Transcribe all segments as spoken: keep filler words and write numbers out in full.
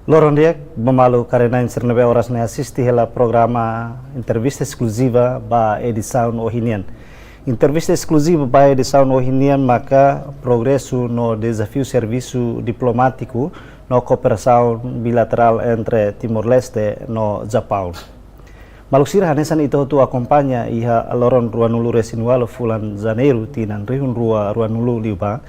Loron di'ak ba maluk karenain sira ne'ebé oras ne'e asiste hela programa entrevista eskluziva ba edisaun ohin nian. Entrevista eskluziva ba edisaun ohin nian maka progresu no dezafiu servisu diplomátiku no kooperasaun bilaterál entre Timor-Leste no Japaun. Maluk sira, hanesan ita hotu akompaña iha loron ruanulu-resin-ualu fulan Janeiru tinan rihun rua ruanulu liubá,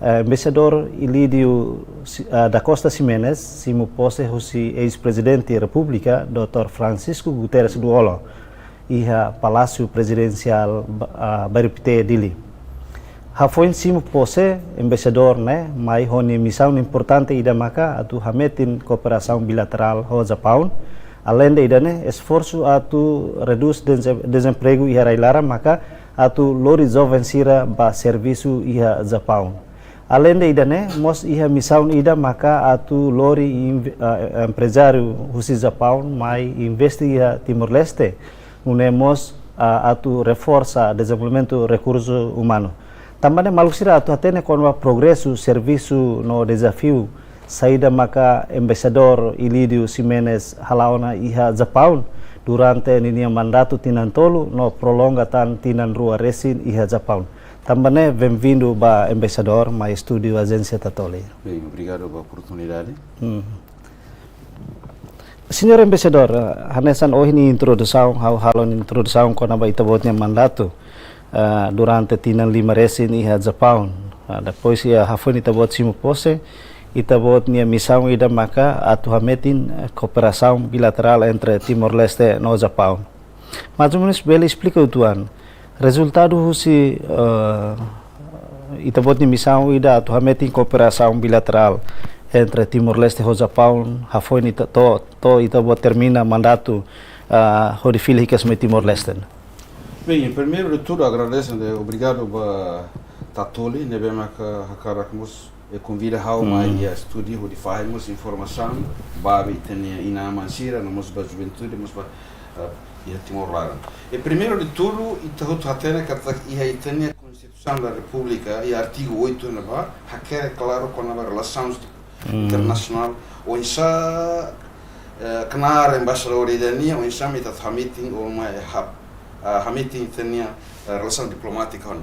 eh, Embaixadór Ilídio Si-, eh, da Costa Ximenes simu pose husi eis-Prezidente Repúblika, doutór Francisco Guterres Lú-Olo, iha Palásiu Prezidensiál, ba-, ah, Bairru Pité, Dili. Hafoin simu pose, embaixadór ne'e mai ho nia misaun importante ida maka atu hametin kooperasaun bilaterál ho Japaun. Aleinde ida-ne'e, esforsu atu redús deze-, dezempregu iha rai-laran maka atu lori joven sira ba servisu iha Japaun. Aleinde ida-ne'e, mós iha misaun ida maka atu lori inv-, ah, emprezáriu husi Japaun mai investe iha Timor-Leste, nune'e mós, ah, atu reforsa dezenvolvimentu rekursu umanu. Tanba ne'e maluk sira atu hatene kona-ba progresu, servisu no dezafiu saida maka Embaixadór Ilídio Ximenes hala'o ona iha Japaun durante ninia mandatu tinan tolu no prolonga tan tinan rua resin iha Japaun. Tanba ne'e, benvindu ba Embaixadór mai estúdiu Ajénsia Tatoli. Bem, obrigado pela oportunidade. Hmm. Señór Embaixadór, eh, hanesan ohin nia introdusaun, ha'u halo nia introdusaun kona-ba ita-boot nia mandatu, eh, durante tinan lima resin iha Japaun. Ah, depois iha hafoin ita-boot simu pose, ita-boot nia misaun ida maka atu hametin, eh, kooperasaun bilaterál entre Timor-Leste no Japaun. Mais ou menus bele esplika uitoan. Rezultadu husi, eh, ita-boot nia misaun ida atu hametin kooperasaun bilaterál entre Timor-Leste ho Japaun, hafoin ita to'o, to'o ita-boot termina mandatu, eh, hodi fila hikas mai Timor-Leste. Bem, em primeiro de tudo, agradeço, né, obrigado ba Tatoli, ne'ebé maka hakarak mós, eh, konvida ha'u mai iha estúdiu hodi fahe mós informasaun ba ita-nia inan-aman sira, no mós ba juventude, mós ba, ah, iha Timor laran. E primeiro de tudo, ita hotu hatene katak iha ita-nia Konstituisaun da Repúblika, iha artigu oitu ne'ebá, hakerek klaru kona-ba relasaun internasionál, oinsá, eh, knaar embaixadór ida-ne'e, oinsá mak ita hametin, ou mai hap-, ah, hametin ita-nia, eh, relasaun diplomátika ona.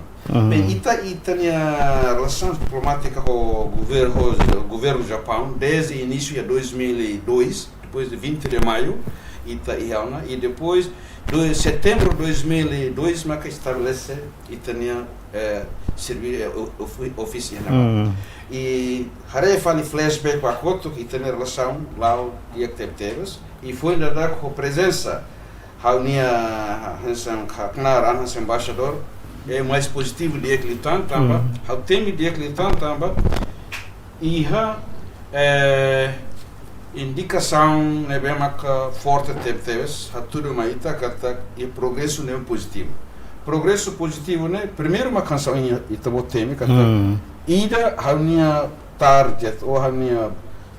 Bem, ita, ita-nia relasaun diplomátika ho gover-, ho governu Japaun, desde inísiu iha dois mil e dois, depois de vinte de maio, ita iha ona, e depois, de setembro dois mil e dois, maka estabelese ita-nia, eh, servi-, eh, o-, ofi-, ofísiu ne'ebá. E haree fali flashback ba kotuk ita-nia relasaun la'o di'ak tebetebes, e foin dadauk ho prezensa ha'u-nia, hanesan, knaar an hanesan embaixadór, é mais pozitivu di'ak liután tanba, ha'u temi di'ak liután tanba iha, eh, indikasaun ne'ebé maka forte tebetebes, hatudu mai ita katak iha progresu ne'e pozitivu. Progresu pozitivu ne'e, primeiru mak hanesan ita-boot temi katak ida ha'u-nia target ou ha'u-nia,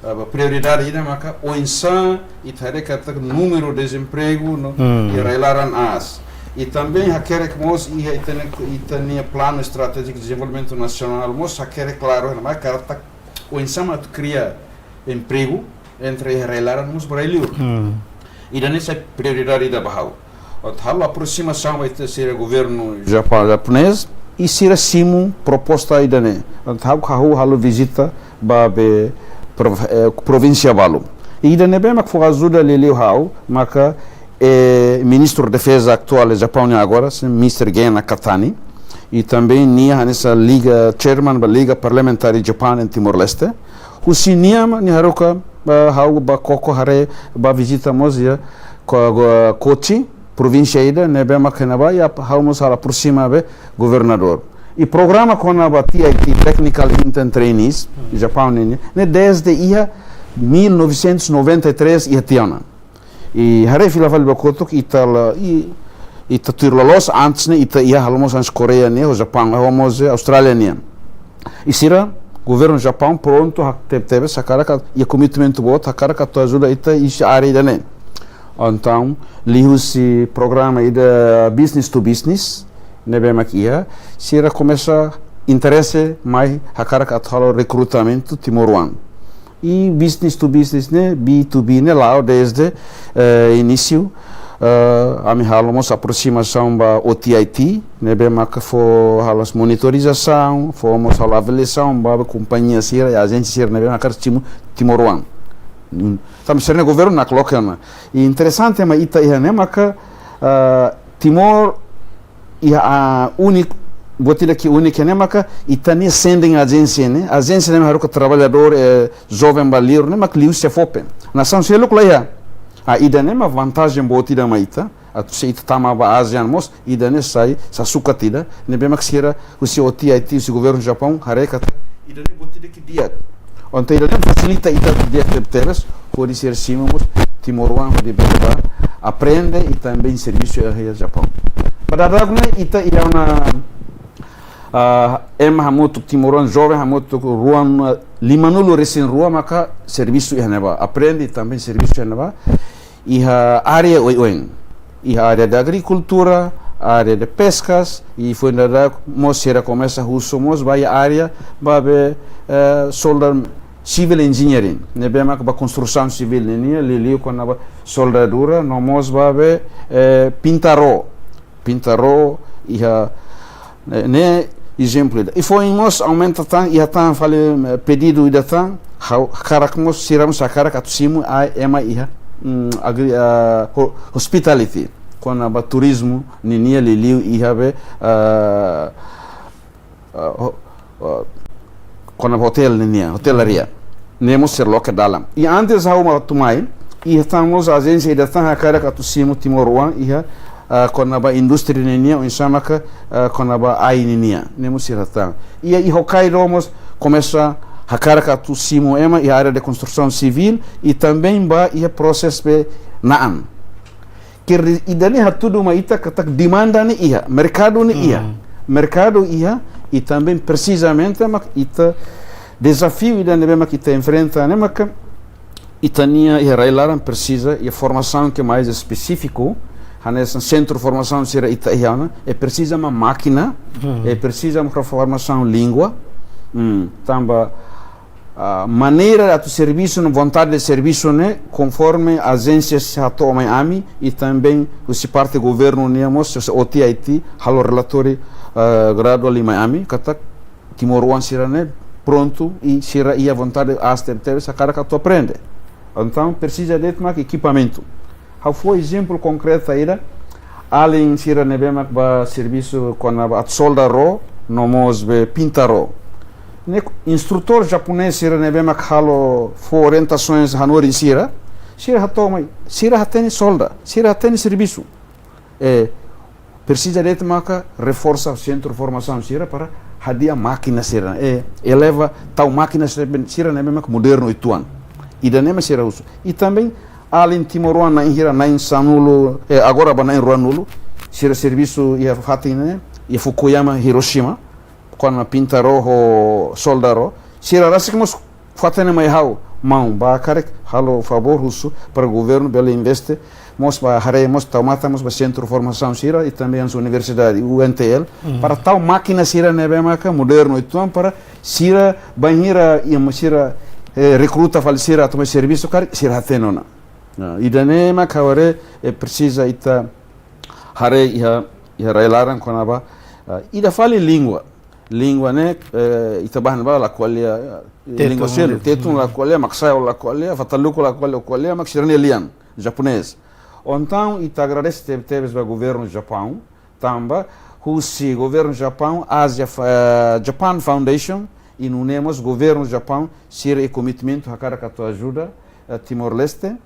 eh, prioridade ida maka oinsá ita haree katak númeru dezempregu no iha rai-laran aas. E também hakerek mós iha ita-nia, ita-nia Planu Estratéjiku Dezenvolvimentu Nasionál mós hakerek klaru ona maka katak oinsá mak atu kria empregu entre iha rai-laran mós ba rai-liur. Ida-ne'e sai prioridade ida ba ha'u. Entaun halo aproximasaun ba ita sira governu Japa-, japonés, e sira simu proposta ida-ne'e. Entaun ha'u halo vizita ba be prov-, eh, provínsia balu. Ida-ne'ebé mak fó ajuda liuliu ha'u, maka, eh, Ministru Defeza atuál Japaun nian agora, señór Mister Gen Nakatani, e também nia hanesan liga chairman ba Liga Parlamentár Japaun no Timor-Leste. Husi nia mak nia haruka, eh, ha'u ba koko haree, ba vizita mós iha Ko-, Ko-, Kochi, provínsia ida ne'ebé mak iha ne'ebá, i ap-, ha'u mós halo aproxima be governadór. I programa kona-ba T I T, Technical Intern Trainees, Japaun nian, ne'e desde iha mil novecentos e noventa e três iha tiha ona. I haree fila fali ba kotuk ita la, i, ita tuir loloos antes ne'e ita iha halo mós antes Koreia nian, ho Japaun, ho mós, eh, Austrália nian. I sira, governu Japaun prontu hak-, te-, tebes hakarak atu, iha komitmentu boot hakarak atu ajuda ita iha área ida-ne'e. Entaun, liuhusi programa ida business to business, ne'ebé mak iha, sira komesa interese mai hakarak atu halo rekrutamentu timoroan. I business to business ne'e, B to B ne'e la'o desde, eh, inísiu. Eh, ami halo mós aproximasaun ba O T I T, ne'ebé maka fó halo monitorizasaun, fó mós halo avaliasaun ba, ba kompañia sira, ajénsia sira ne'ebé maka simu timoroan. Hmm. Tanba sira-ne'e governu nakloke ona. I interesante mak ita iha ne'e maka, eh, Timor iha, ah, úniku, buat ida ke úniku ne'e maka ita-nia sending ajénsia ne'e, ajénsia ne'e haruka traballadór, eh, joven ba liur ne'e mak liu SEFOPE. Nasaun seluk la iha. Ah, ida-ne'e mak vantajen boot ida mai ita. Atu se ita tama ba ASEAN mós, ida-ne'e sai, sai sukat ida, ne'ebé mak sira, husi O T I T, husi governu Japaun, haree katak ida-ne'e buat ida ke di'ak. Entaun ida-ne'e fasilita ita di'ak tebetebes, hodi sira simu mós timoroan hodi bele ba aprende i também servisu iha Japaun. Ba dadaun ne'e ita iha ona, ah, ema hamutuk, timoroan joven hamutuk ruan, ah, limanulu resin rua maka servisu iha ne'ebá, aprende i também servisu iha ne'ebá. Iha área oioin. Iha área de agrikultura, área de peskas, i foin dadauk mós sira komesa husu mós ba iha área ba be, eh, solda civil engineering. Ne'ebé mak ba konstrusaun sivíl ninian, liuliu kona-ba soldadura, no mós ba be, eh, pinta ró. Pinta ró iha, ne'e, ne'e ezemplu ida. I foin mós aumenta tan, iha tan fali, eh, pedidu ida tan, ha'u hakarak mós, sira mós hakarak atu simu ai ema iha, mm, agri-, ah, ho-, hospitality. Kona-ba turizmu ninian, liuliu iha be, ah, ah, ho-, ah, kona-ba hotel ninian, hotelaria. Ne'e mós sira loke dalan. I antes ha'u atu mai, iha tan mós ajénsia ida tan hakarak atu simu timoroan iha, ah, kona-ba indústria ninian, oinsá maka, ah, kona-ba ai ninian. Ne'e mós sira tan. I, i Hokkaido mós komesa hakarak atu simu ema iha área de konstrusaun sivíl i também ba iha prosesu be na'an. Kir ida-ne'e hatudu mai ita katak demanda ne'e iha, merkadu ne'e iha. Hmm. Merkadu iha, i também presizamente mak ita dezafiu ida ne'ebé mak ita enfrenta ne'e maka ita-nia iha rai-laran presiza iha formasaun ke mais espesífiku, hanesan sentru formasaun sira ita iha ona, i presiza mak mákina, hmm, i presiza mak formasaun língua, hmm, tanba ah, maneira atu servisu no vontade de servisu ne'e, konforme ajénsia sira hato'o mai ami, i também husi parte governu nian mós, husi O T I T, halo relatóriu, ah, gradual mai ami, katak timoroan sira-ne'e prontu, i sira iha vontade aas tebetebes, hakarak atu aprende. Entaun, presiza de'it mak ekipamentu. Ha'u fó ezemplu konkretu ida, alin sira ne'ebé mak ba servisu kona-ba atu solda ró, no mós be pinta ró. Ne'e instrutór japonés sira ne'ebé mak halo fó orientasoens hanorin sira, sira hato'o mai, sira hatene solda, sira hatene servisu. Eh, presiza de'it maka reforsa sentru formasaun sira para hadi'a mákina sira, eh, eleva, tau mákina sira, sira ne'ebé mak modernu uitoan. Ida-ne'e mak sira husu. I também alin timoroan na'in hira, na'in sanulu, eh, agora ba na'in ruanulu, sira servisu iha fatin ne'e, iha Fukuyama, Hiroshima, kona pinta ró ho solda ró. Sira rasik mós fó-hatene mai ha'u, maun, ba karik halo favór husu para governu bele investe mós ba haree mós tau matan mós ba sentru formasaun sira i também hanesan universidade, U N T L, mhm, para tau mákina sira ne'ebé maka modernu uitoan para sira bainhira iha mós sira, eh, rekruta fali sira atu mai servisu karik sira hatene ona. Nah, ida-ne'e mak ha'u haree, eh, presiza ita haree iha, iha rai-laran kona-ba, ah, ida fali língua. Língua ne'e, eh, ita bahan ba la ko'alia, eh, tetun, língua seluk, tetun la ko'alia, mak sa'e la ko'alia, Fataluku la ko'alia, ko'alia mak sira-nia lian, japonés. Entaun, ita agradese tebetebes ba governu Japaun, tanba husi governu Japaun, Asia, eh, Japan Foundation, i nune'e mós governu Japaun, sira iha komitmentu hakarak atu ajuda, eh, Timor-Leste,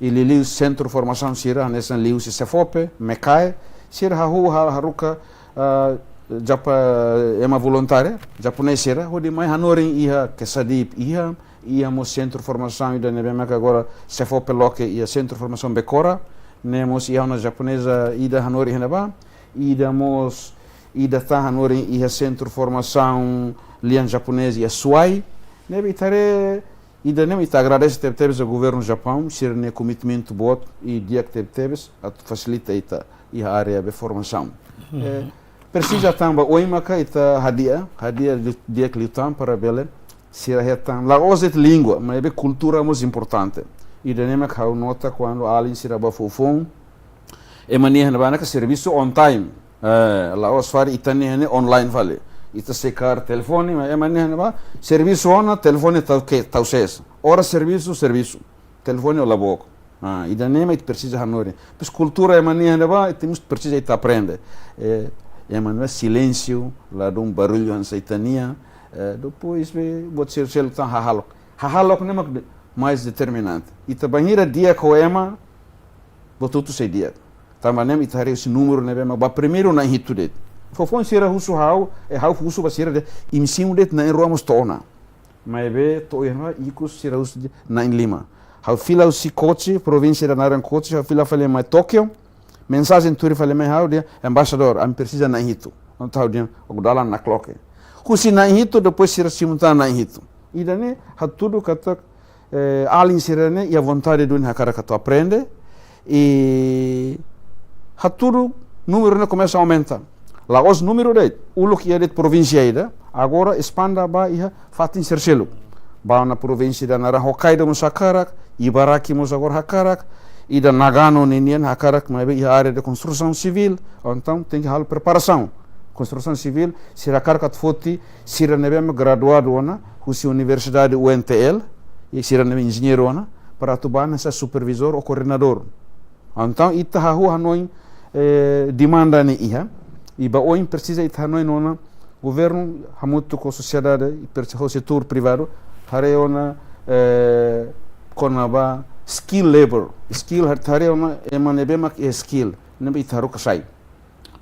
i liuliu sentru formasaun sira, hanesan liuhusi SEFOPE, MECAE, sira hahú ha-, haruka, ah, Japa-, ema voluntáriu, japonés sira, hodi mai hanorin iha Quesadhip iha, iha mós sentru formasaun ida ne'ebé maka agora SEFOPE loke iha sentru formasaun Becora, ne'e mós iha ona japoneza ida hanorin iha ne'ebá, ida mós, ida tan hanorin iha sentru formasaun lian japonés iha Suai, ne'ebé ita haree, ida-ne'e mak ita agradese tebetebes ba governu Japaun, sira-nia komitmentu boot i di'ak tebetebes atu fasilita ita iha área be formasaun. Mhm. Eh, presiza tan ba oin maka ita hadi'a, hadi'a di-, di'ak liután para bele Sira hetan, la'ós de'it língua, maibé kultura mós importante. Ida-ne'e mak ha'u nota kuandu alin sira bá foufoun, ema nia ne'ebá ne'e ka servisu on time. Eh, la'ós fali ita-nia ne'e online fali. Ita sei kaer telefone, mas ema nia ne'ebá servisu ona, telefone tau ke, tau ses. Ora servisu, servisu. Telefone o la book. Ah, ida-ne'e mak ita presiza hanorin. Pois kultura ema nia ne'ebá, ita mós presiza ita aprende. Eh, ema nia silénsiu, ladún barullu hanesan ita-nia. Eh, depois be, buat sel-, seluk tan hahalok. Hahalok ne'e mak de-, mais determinante. Ita bainhira di'ak ho ema, buat hotu sei di'ak. Tanba ne'e ita haree husi númeru ne'ebé mak ba primeiru na'in hitu de'it. Foufoun sira husu ha'u, eh, ha'u husu ba sira dehan, imi simu de'it na'in rua mós to'o ona. Maibé to'o iha ne'ebá ikus sira husu dehan na'in lima. Ha'u fila husi Kochi, provínsia ida naran Kochi, ha'u fila fali mai Tókiu. Mensajen tuir fali mai ha'u dehan, embaixadór, ami presiza na'in hitu. Entaun ha'u dehan, ok, dalan nakloke. Husi na'in hitu, depois sira simu tan na'in hitu. Ida-ne'e hatudu katak, eh, alin sira-ne'e iha vontade duni hakarak atu aprende. I hatudu númeru ne'e komesa aumenta. La'ós númeru de'it, uluk iha de'it provínsia ida, agora espanda ba iha fatin sira seluk. Ba ona provínsia ida naran Hokkaido mós hakarak, Ibaraki mós agora hakarak, ida Nagano ninian hakarak, maibé iha área de konstrusaun sivíl, entaun tenke halo preparasaun. Konstrusaun sivíl, sira hakarak atu foti, sira ne'ebé mak graduadu ona, husi Universidade U N T L, i sira ne'ebé enjeñeiru ona, para atu ba hanesan supervizór ou koordenadór. Entaun, ita hahú hanoin, eh, demanda ne'e iha. I ba oin presiza ita hanoin ona, governu hamutuk ho sosiedade, i presiza ho setór privadu, haree ona, eh, kona-ba skilled labor. Skill har-, haree ona ema ne'ebé mak iha skill, ne'ebé ita haruka sai.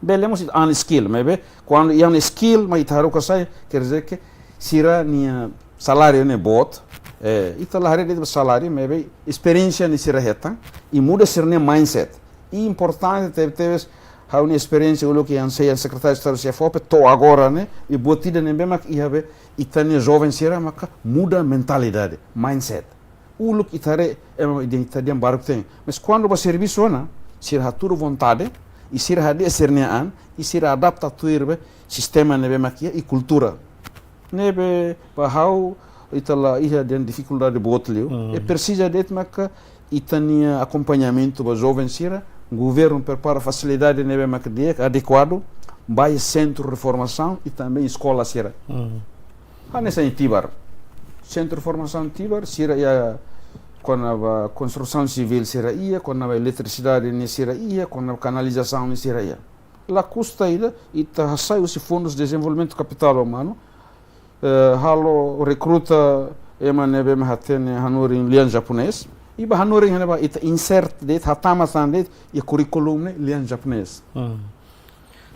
Bele mós ita unskilled, maibé kuandu iha skill, mak ita haruka sai, quer dizer que sira-nia saláriu ne'e boot, eh, ita la haree de'it ba saláriu, maibé esperiénsia ne'e sira hetan, i muda sira-nia mindset. I importante tebetebes, ha'u-nia esperiénsia uluk iha, sei iha Sekretáriu Estadu SEAFOPE, to'o agora ne'e, i buat ida ne'ebé mak iha be, ita-nia joven sira maka muda mentalidade, mindset. Uluk ita haree, ema ida ita dehan baruk-teen. Mas kuandu ba servisu ona, sira hatudu vontade, i sira hadi'a sira-nia an, i sira adapta tuir be, sistema ne'ebé mak iha, i kultura. Ne'ebé, ba ha'u, ita la iha dehan difikuldade boot liu. Hmm. I presiza de'it maka, ita-nia akompañamentu ba joven sira, governu prepara fasilidade ne'ebé mak di'ak, adekuadu, ba iha sentru de formasaun, i tanba eskola sira. Hmm. Hanesan iha Tibar. Sentru formasaun Tibar, sira iha kona-ba konstrusaun sivíl sira iha, kona-ba eletrisidade ne'e sira iha, kona-ba kanalizasaun ne'e sira iha. La kusta ida, ita hasai husi Fundu Dezenvolvimentu Kapitál Umanu, eh, halo rekruta ema ne'ebé mak hatene hanorin lian japonés, i ba hanorin iha ne'ebá ita insert de'it, hatama tan de'it, iha kurríkulu ne'e lian japonés. Hmm.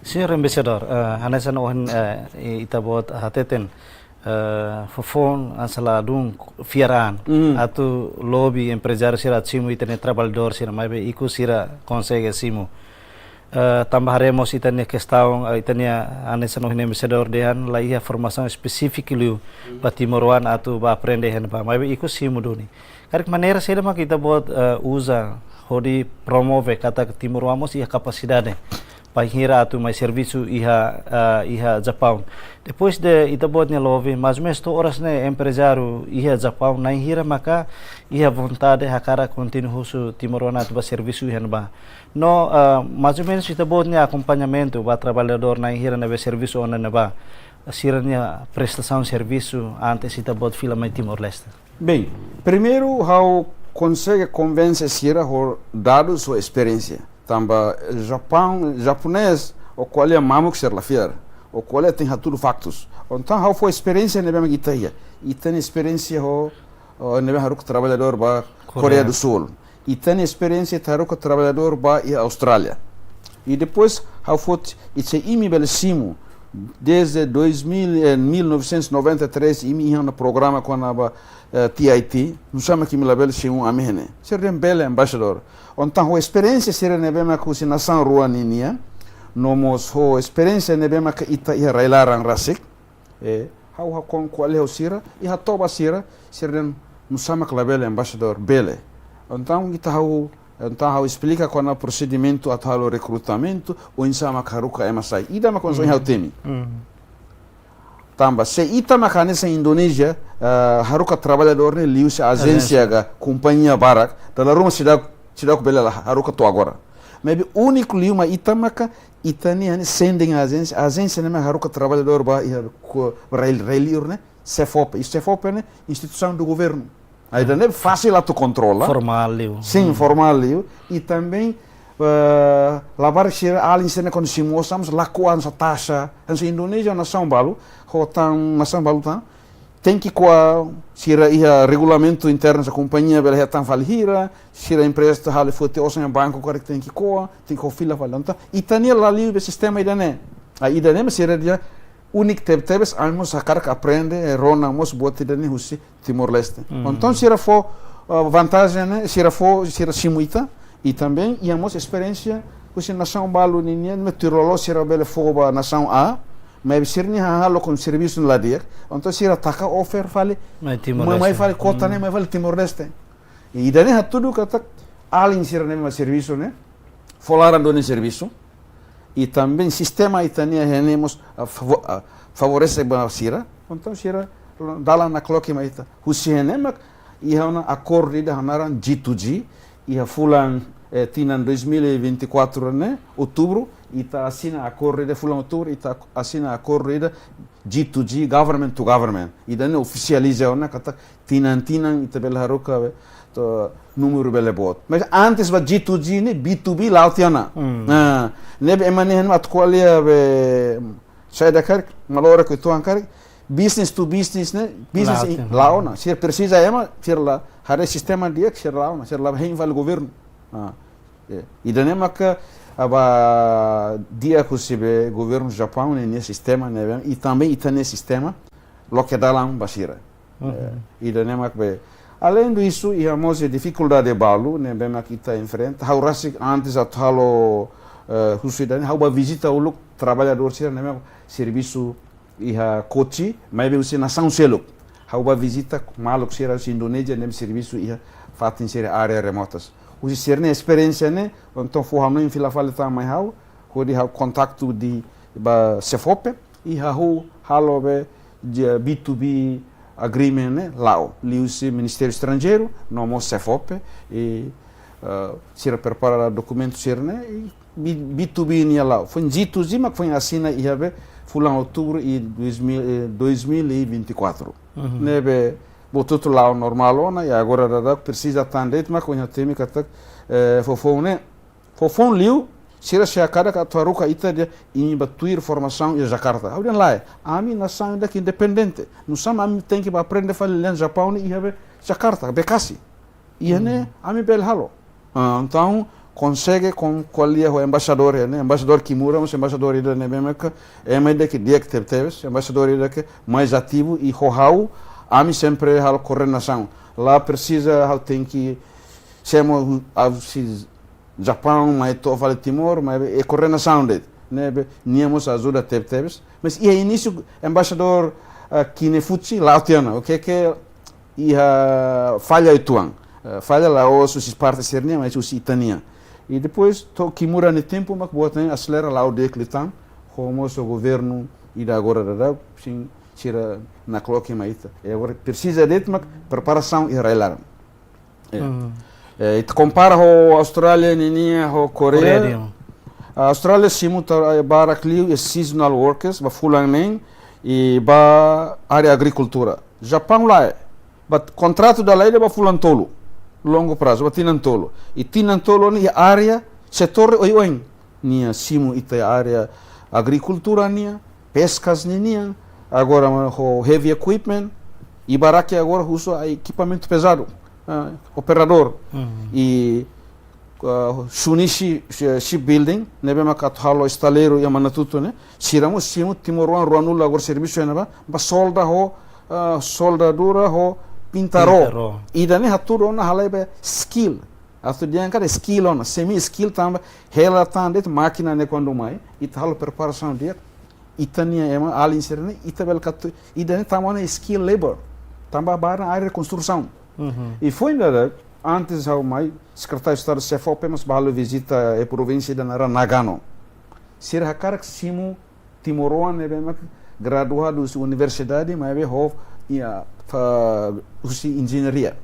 Señór Embaixadór, eh, hanesan ohin, eh, i-, ita-boot hateten, eh, foufoun hanesan ladún fiar an. Mm. Atu lobi emprezáriu sira atu simu ita-nia traballadór sira, maibé ikus sira konsege simu. Eh, tanba haree mós ita-nia kestaun, eh, ita-nia hanesan ohin Embaixadór dehan la iha formasaun espesífiku liu ba timoroan atu ba aprende iha ne'ebá, maibé ikus simu duni. Karik maneira saida mak ita-boot, eh, uza hodi promove katak timoroan mós iha kapasidade bainhira atu mai servisu iha, eh, iha Japaun. Depois de ita-boot nia lobi, mais ou menos to'o oras ne'e emprezáriu iha Japaun na'in hira maka iha vontade hakarak kontinua husu timoroan atu ba servisu iha ne'ebá. No, eh, mais ou menos ita-boot nia akompañamentu ba traballadór na'in hira ne'ebé servisu ona ne'ebá. Sira-nia prestasaun servisu antes ita-boot fila mai Timor-Leste. Bem, primeiru, ha'u konsege konvense sira ho dadus, ho esperiénsia. Tanba Japaun, japonés, o ko'alia mamuk sira la fiar. O ko'alia tenke hatudu faktus. Entaun, ha'u fó esperiénsia ne'ebé mak ita iha. Ita-nia esperiénsia ho, ho ne'ebé haruka traballadór ba Koreia. Koreia do Sul. Ita-nia esperiénsia ita haruka traballadór ba iha Austrália. I depois, ha'u foti, ita imi bele simu, desde dois mil, eh, mil novecentos e noventa e três, imi iha ona programa kona-ba, eh, T I T, nusá mak imi labele simu ami iha ne'e. Sira dehan bele, embaixadór. Entaun, ho esperiénsia sira ne'ebé mak husi nasaun rua ninian, no mós ho esperiénsia ne'ebé mak ita iha rai-laran rasik, eh, ha'u hakon ko'alia ho sira, i hato'o ba sira, sira dehan nusá mak labele, embaixadór, bele. Entaun, ita ha'u, entaun ha'u esplika kona prosedimentu atu halo rekrutamentu, oinsá mak haruka ema sai. Ida mak oinsá ha'u temi. Mm. Tanba se ita mak hanesan Indonézia, ah, haruka traballadór ne'e liuhusi ajénsia, ajénsia, ka kompañia barak, dala ruma seidauk, seidauk bele la haruka to'o agora. Maibé úniku liu mak ita maka, ita-nia hanesan sending ajénsia, ajénsia ne'e mak haruka traballadór ba iha ko-, rai, rai-liur ne'e, SEFOPE. I SEFOPE ne'e instituisaun do governu. Ai, ida-ne'e fasil atu kontrola. Formál liu. Sin, hmm, formál liu. I também, eh, labarik sira alin sira-ne'e kuandu simu osan, mas lakohi hanesan taxa. Hanesan Indonézia nasaun balu, ho tan nasaun balu tan. Tenke ko'a, sira iha regulamentu internu, se kompañia bele hetan fali hira, sira empresta halo foti osan iha banku karik tenke ko'a, tenke ko'a fila fali. Entaun, ita-nia la liu be sistema ida-ne'e. Ah, ida-ne'e, mas sira dehan úniku tebetebes, ami mós hakarak aprende, eh, rona mós buat ida-ne'e husi Timor-Leste. Hmm. Entaun, sira fó, ah, vantajen ne'e, sira fó, sira simu ita, i também, iha mós esperiénsia, husi nasaun balu ninian, maibé tuir loloos sira bele fó ba nasaun A, maibé sira-nia hahán lokon servisu ne'e la di'ak, entaun sira taka offer fali, mai Timor-Leste, mai, mai fali kota ne'e, hmm, mai fali Timor-Leste. I ida-ne'e hatudu katak alin sira-ne'e mak servisu ne'e, fó laran duni servisu. I também sistema ita-nia iha ne'e mós, ah, favo-, ah, favorese ba sira. Entaun sira dalan nakloke mai ita. Husi iha ne'e mak iha ona akordu ida hanaran G to G. Iha fulan, eh, tinan dois mil e vinte e quatro ne'e, outubru, ita asina akordu ida fulan outubru, ita asina akordu ida G to G, government to government. Ida-ne'e ofisializa ona katak tinan-tinan ita bele haruka be, to'o númeru bele boot. Mas antes ba G to G ne'e, B to B la'o tiha ona. Hmm. Ah, ne'ebé ema ne'e atu ko'alia be, saida karik, malora ko tuan karik, business to business ne'e, business la'o tiha ona. Sira presiza ema, sira la, haree sistema di'ak, sira la'o ona, sira la hein fali governu. Ah, eh, ida-ne'e maka, ah, ba di'ak husi be governu Japaun ne'e, nia sistema ne'e, i também ita-nia sistema, loke dalan ba sira. Uhum. Eh, ida-ne'e mak be. Além disso, iha mós difikuldade balu ne'ebé mak ita enfrenta. Ha'u rasik antes atu halo, eh, husu ida-ne'e, ha'u bá vizita uluk traballadór sira ne'ebé mak servisu iha Kochi, maibé husi nasaun seluk. Ha'u bá vizita maluk sira husi Indonézia ne'ebé servisu iha fatin sira área remotas. Husi sira-nia esperiénsia ne'e, entaun fó hanoin fila fali tan mai ha'u, hodi ha'u kontaktu ba SEFOPE, i ha'u halo be, B to B agreement ne'e la'o, liuhusi Ministériu Estranjeiru, no mós SEFOPE, i, eh, sira prepara dokumentu sira-ne'e, i B-, B to B nia la'o. Foin G to G mak foin asina iha be fulan outubru i dois mil, eh, dois mil e vinte e quatro. Uhum. Ne'ebé buat hotu la'o normál ona, i agora daudaun presiza tan de'it mak ohin ha'u temi katak, eh, foufoun ne'e, foufoun liu, sira sei hakarak atu haruka ita dehan imi bá tuir formasaun iha Jakarta. Ha'u dehan lae, ami nasaun ida ke independente. Nusá mak ami tenke bá aprende fali lian Japaun ne'e iha be Jakarta, Bekasi. Iha ne'e, hmm, ami bele halo. Ah, entaun, konsege kon ko'alia ho embaixadór iha ne'e, embaixadór Kimura, mas embaixadór ida ne'ebé mak ema ida ke di'ak tebetebes, embaixadór ida ke mais ativu i ho ha'u, ami sempre halo koordenasaun. La presiza ha'u tenke simu, ah, husi Japaun mai to'o fali Timor, maibé koordenasaun de'it. Ne'ebé nia mós ajuda tebetebes. Mas iha inísiu embaixadór, ah, Kinefuchi la'o tiha ona. Oke, ke iha falla uitoan. Eh, falla la'ós husi parte sira-nian, mas husi ita-nian. I depois, to'o Kimura nia tempu, mak buat ne'e aselera la'o di'ak liután, ho mós ho governu ida agora daudaun, sin sira nakloke mai ita. I agora presiza de'it mak preparasaun iha rai-laran. Eh. Hmm. Eh, ita kompara ho Austrália ninian, ho Koreia. Koreia nian. Austrália simu ta, eh, barak liu, eh, seasonal workers, ba fulan neen, i ba área agrikultura. Japaun lae, ba kontratu dala ida ba fulan tolu, longu prazu, ba tinan tolu. I tinan tolu ne'e área setór oioin. Nia simu ita área agrikultura nian, peskas ninian, agora ho heavy equipment, i barak liu agora husu ekipamentu pezadu, ah, operadór. Hmm. I ah, Shunichi, Shi-, Shipbuilding, ne'ebé mak atu halo estaleiru iha Manatuto ne'e, sira mós simu timoroan ruanulu agora servisu iha ne'ebá, ba solda ho, ah, soldadura ho pinta ró. Pinta ró. Ida-ne'e hatudu ona halai ba skill. Atu dehan katak skill ona, semi skill tanba hela tan de'it mákina ne'e kuandu mai, ita halo preparasaun di'ak, ita-nia ema alin sira-ne'e, ita bele katu, ida-ne'e tama ona skill labor, tanba bá iha área konstrusaun. Mhm. I foin daudaun, antes ha'u mai, Sekretáriu Estadu SEFOPE mós bá halo vizita iha província ida naran Nagano. Sira hakarak simu timoroan ne'ebé mak graduadu husi universidade, maibé ho, iha, fa, husi enjeñaria.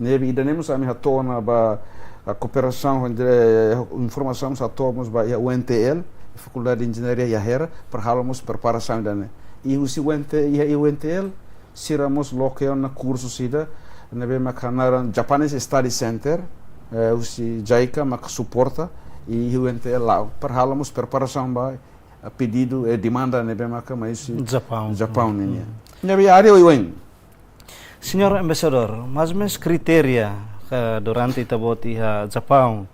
Ne'ebé ida-ne'e mós ami hato'o ona ba, ah, kooperasaun, eh, informasaun mós hato'o mós ba iha U N T L, Fakuldade de Enjeñaria iha Hera, para halo mós preparasaun ida-ne'e. I husi U N T, iha U N T L, sira mós loke ona kursu ida, ne'ebé maka naran Japanese Study Center, eh, husi JICA maka suporta, i U N T L la'o. Para halo mós preparasaun ba, eh, pedidu, eh, demanda ne'ebé maka mai husi Japaun. Japaun nian. Hmm. Ne'ebé área oioin. Señór Embaixadór, mais ou menus kritéria, eh, durante ita-boot iha Japaun,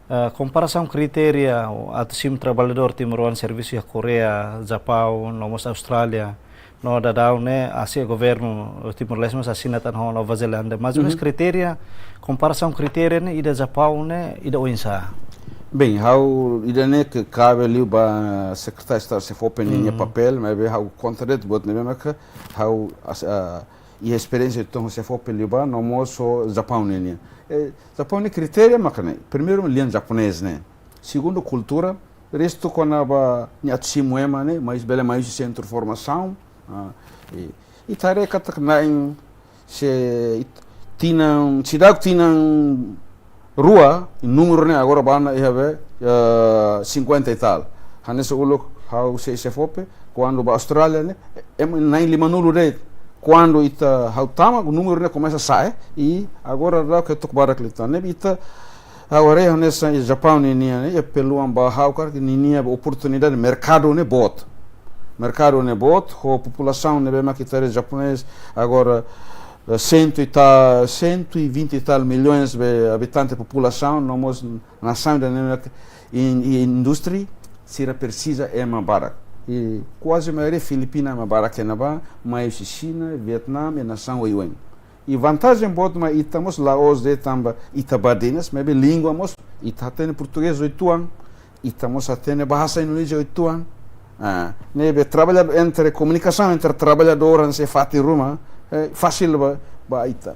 eh, komparasaun kritéria atu simu traballadór timoroan servisu iha Koreia, Japaun, no mós Austrália, no daudaun ne'e, asina governu Timor-Leste mós asina tan ho Nova Zelándia. Mais ou menus, uhum, kritéria, komparasaun kritéria ne'e ida Japaun ne'e, ida oinsá? Bem, ha'u ida-ne'e ke kabe liu ba Sekretáriu Estadu SEFOPE ninia, uhum, papél, maibé ha'u konta de'it buat ne'ebé maka ha'u as-, ah, iha esperiénsia uitoan ho SEFOPE liubá, no mós ho Japaun nian. Eh, Japaun nia kritéria maka ne'e. Primeiru, lian japonés ne'e. Segundu, kultura. Restu kona-ba nia atu simu ema ne'e, mais bele mai husi sentru formasaun. Ah, i, i ita haree katak na'in se it-, tinan, seidauk tinan rua, númeru ne'e agora bá ona iha be, eh, cinquenta e tal. Hanesan uluk ha'u sei SEFOPE, kuandu ba Austrália ne'e, ema na'in limanulu de'it. Kuandu ita ha'u tama, númeru ne'e komesa sa'e, i agora daudaun ketuk barak liután. Ne'ebé ita, ha'u haree hanesan Japaun nian ne'e, iha peluang ba ha'u karik ninia oportunidade merkadu ne'e boot. Merkadu ne'e boot, ho populasaun ne'ebé maka ita haree japonés, agora, eh, sentu e tal, cento e vinte e tal milhões be abitante populasaun, no mós nasaun ida-ne'e maka in-, in-, indústria, sira presiza ema barak. I kuaze maioria Filipina ema barak iha ne'ebá, mai husi Xina, Vietname, i nasaun oioin. I vantajen boot mak ita mós la'ós de'it tanba ita badinas, maibé língua mós, ita hatene portugés uitoan, ita mós hatene bahasa Indonézia uitoan. Ah, ne'ebé traballadór entre, komunikasaun entre traballadór hanesan iha fatin ruma, eh, fasil ba, ba ita.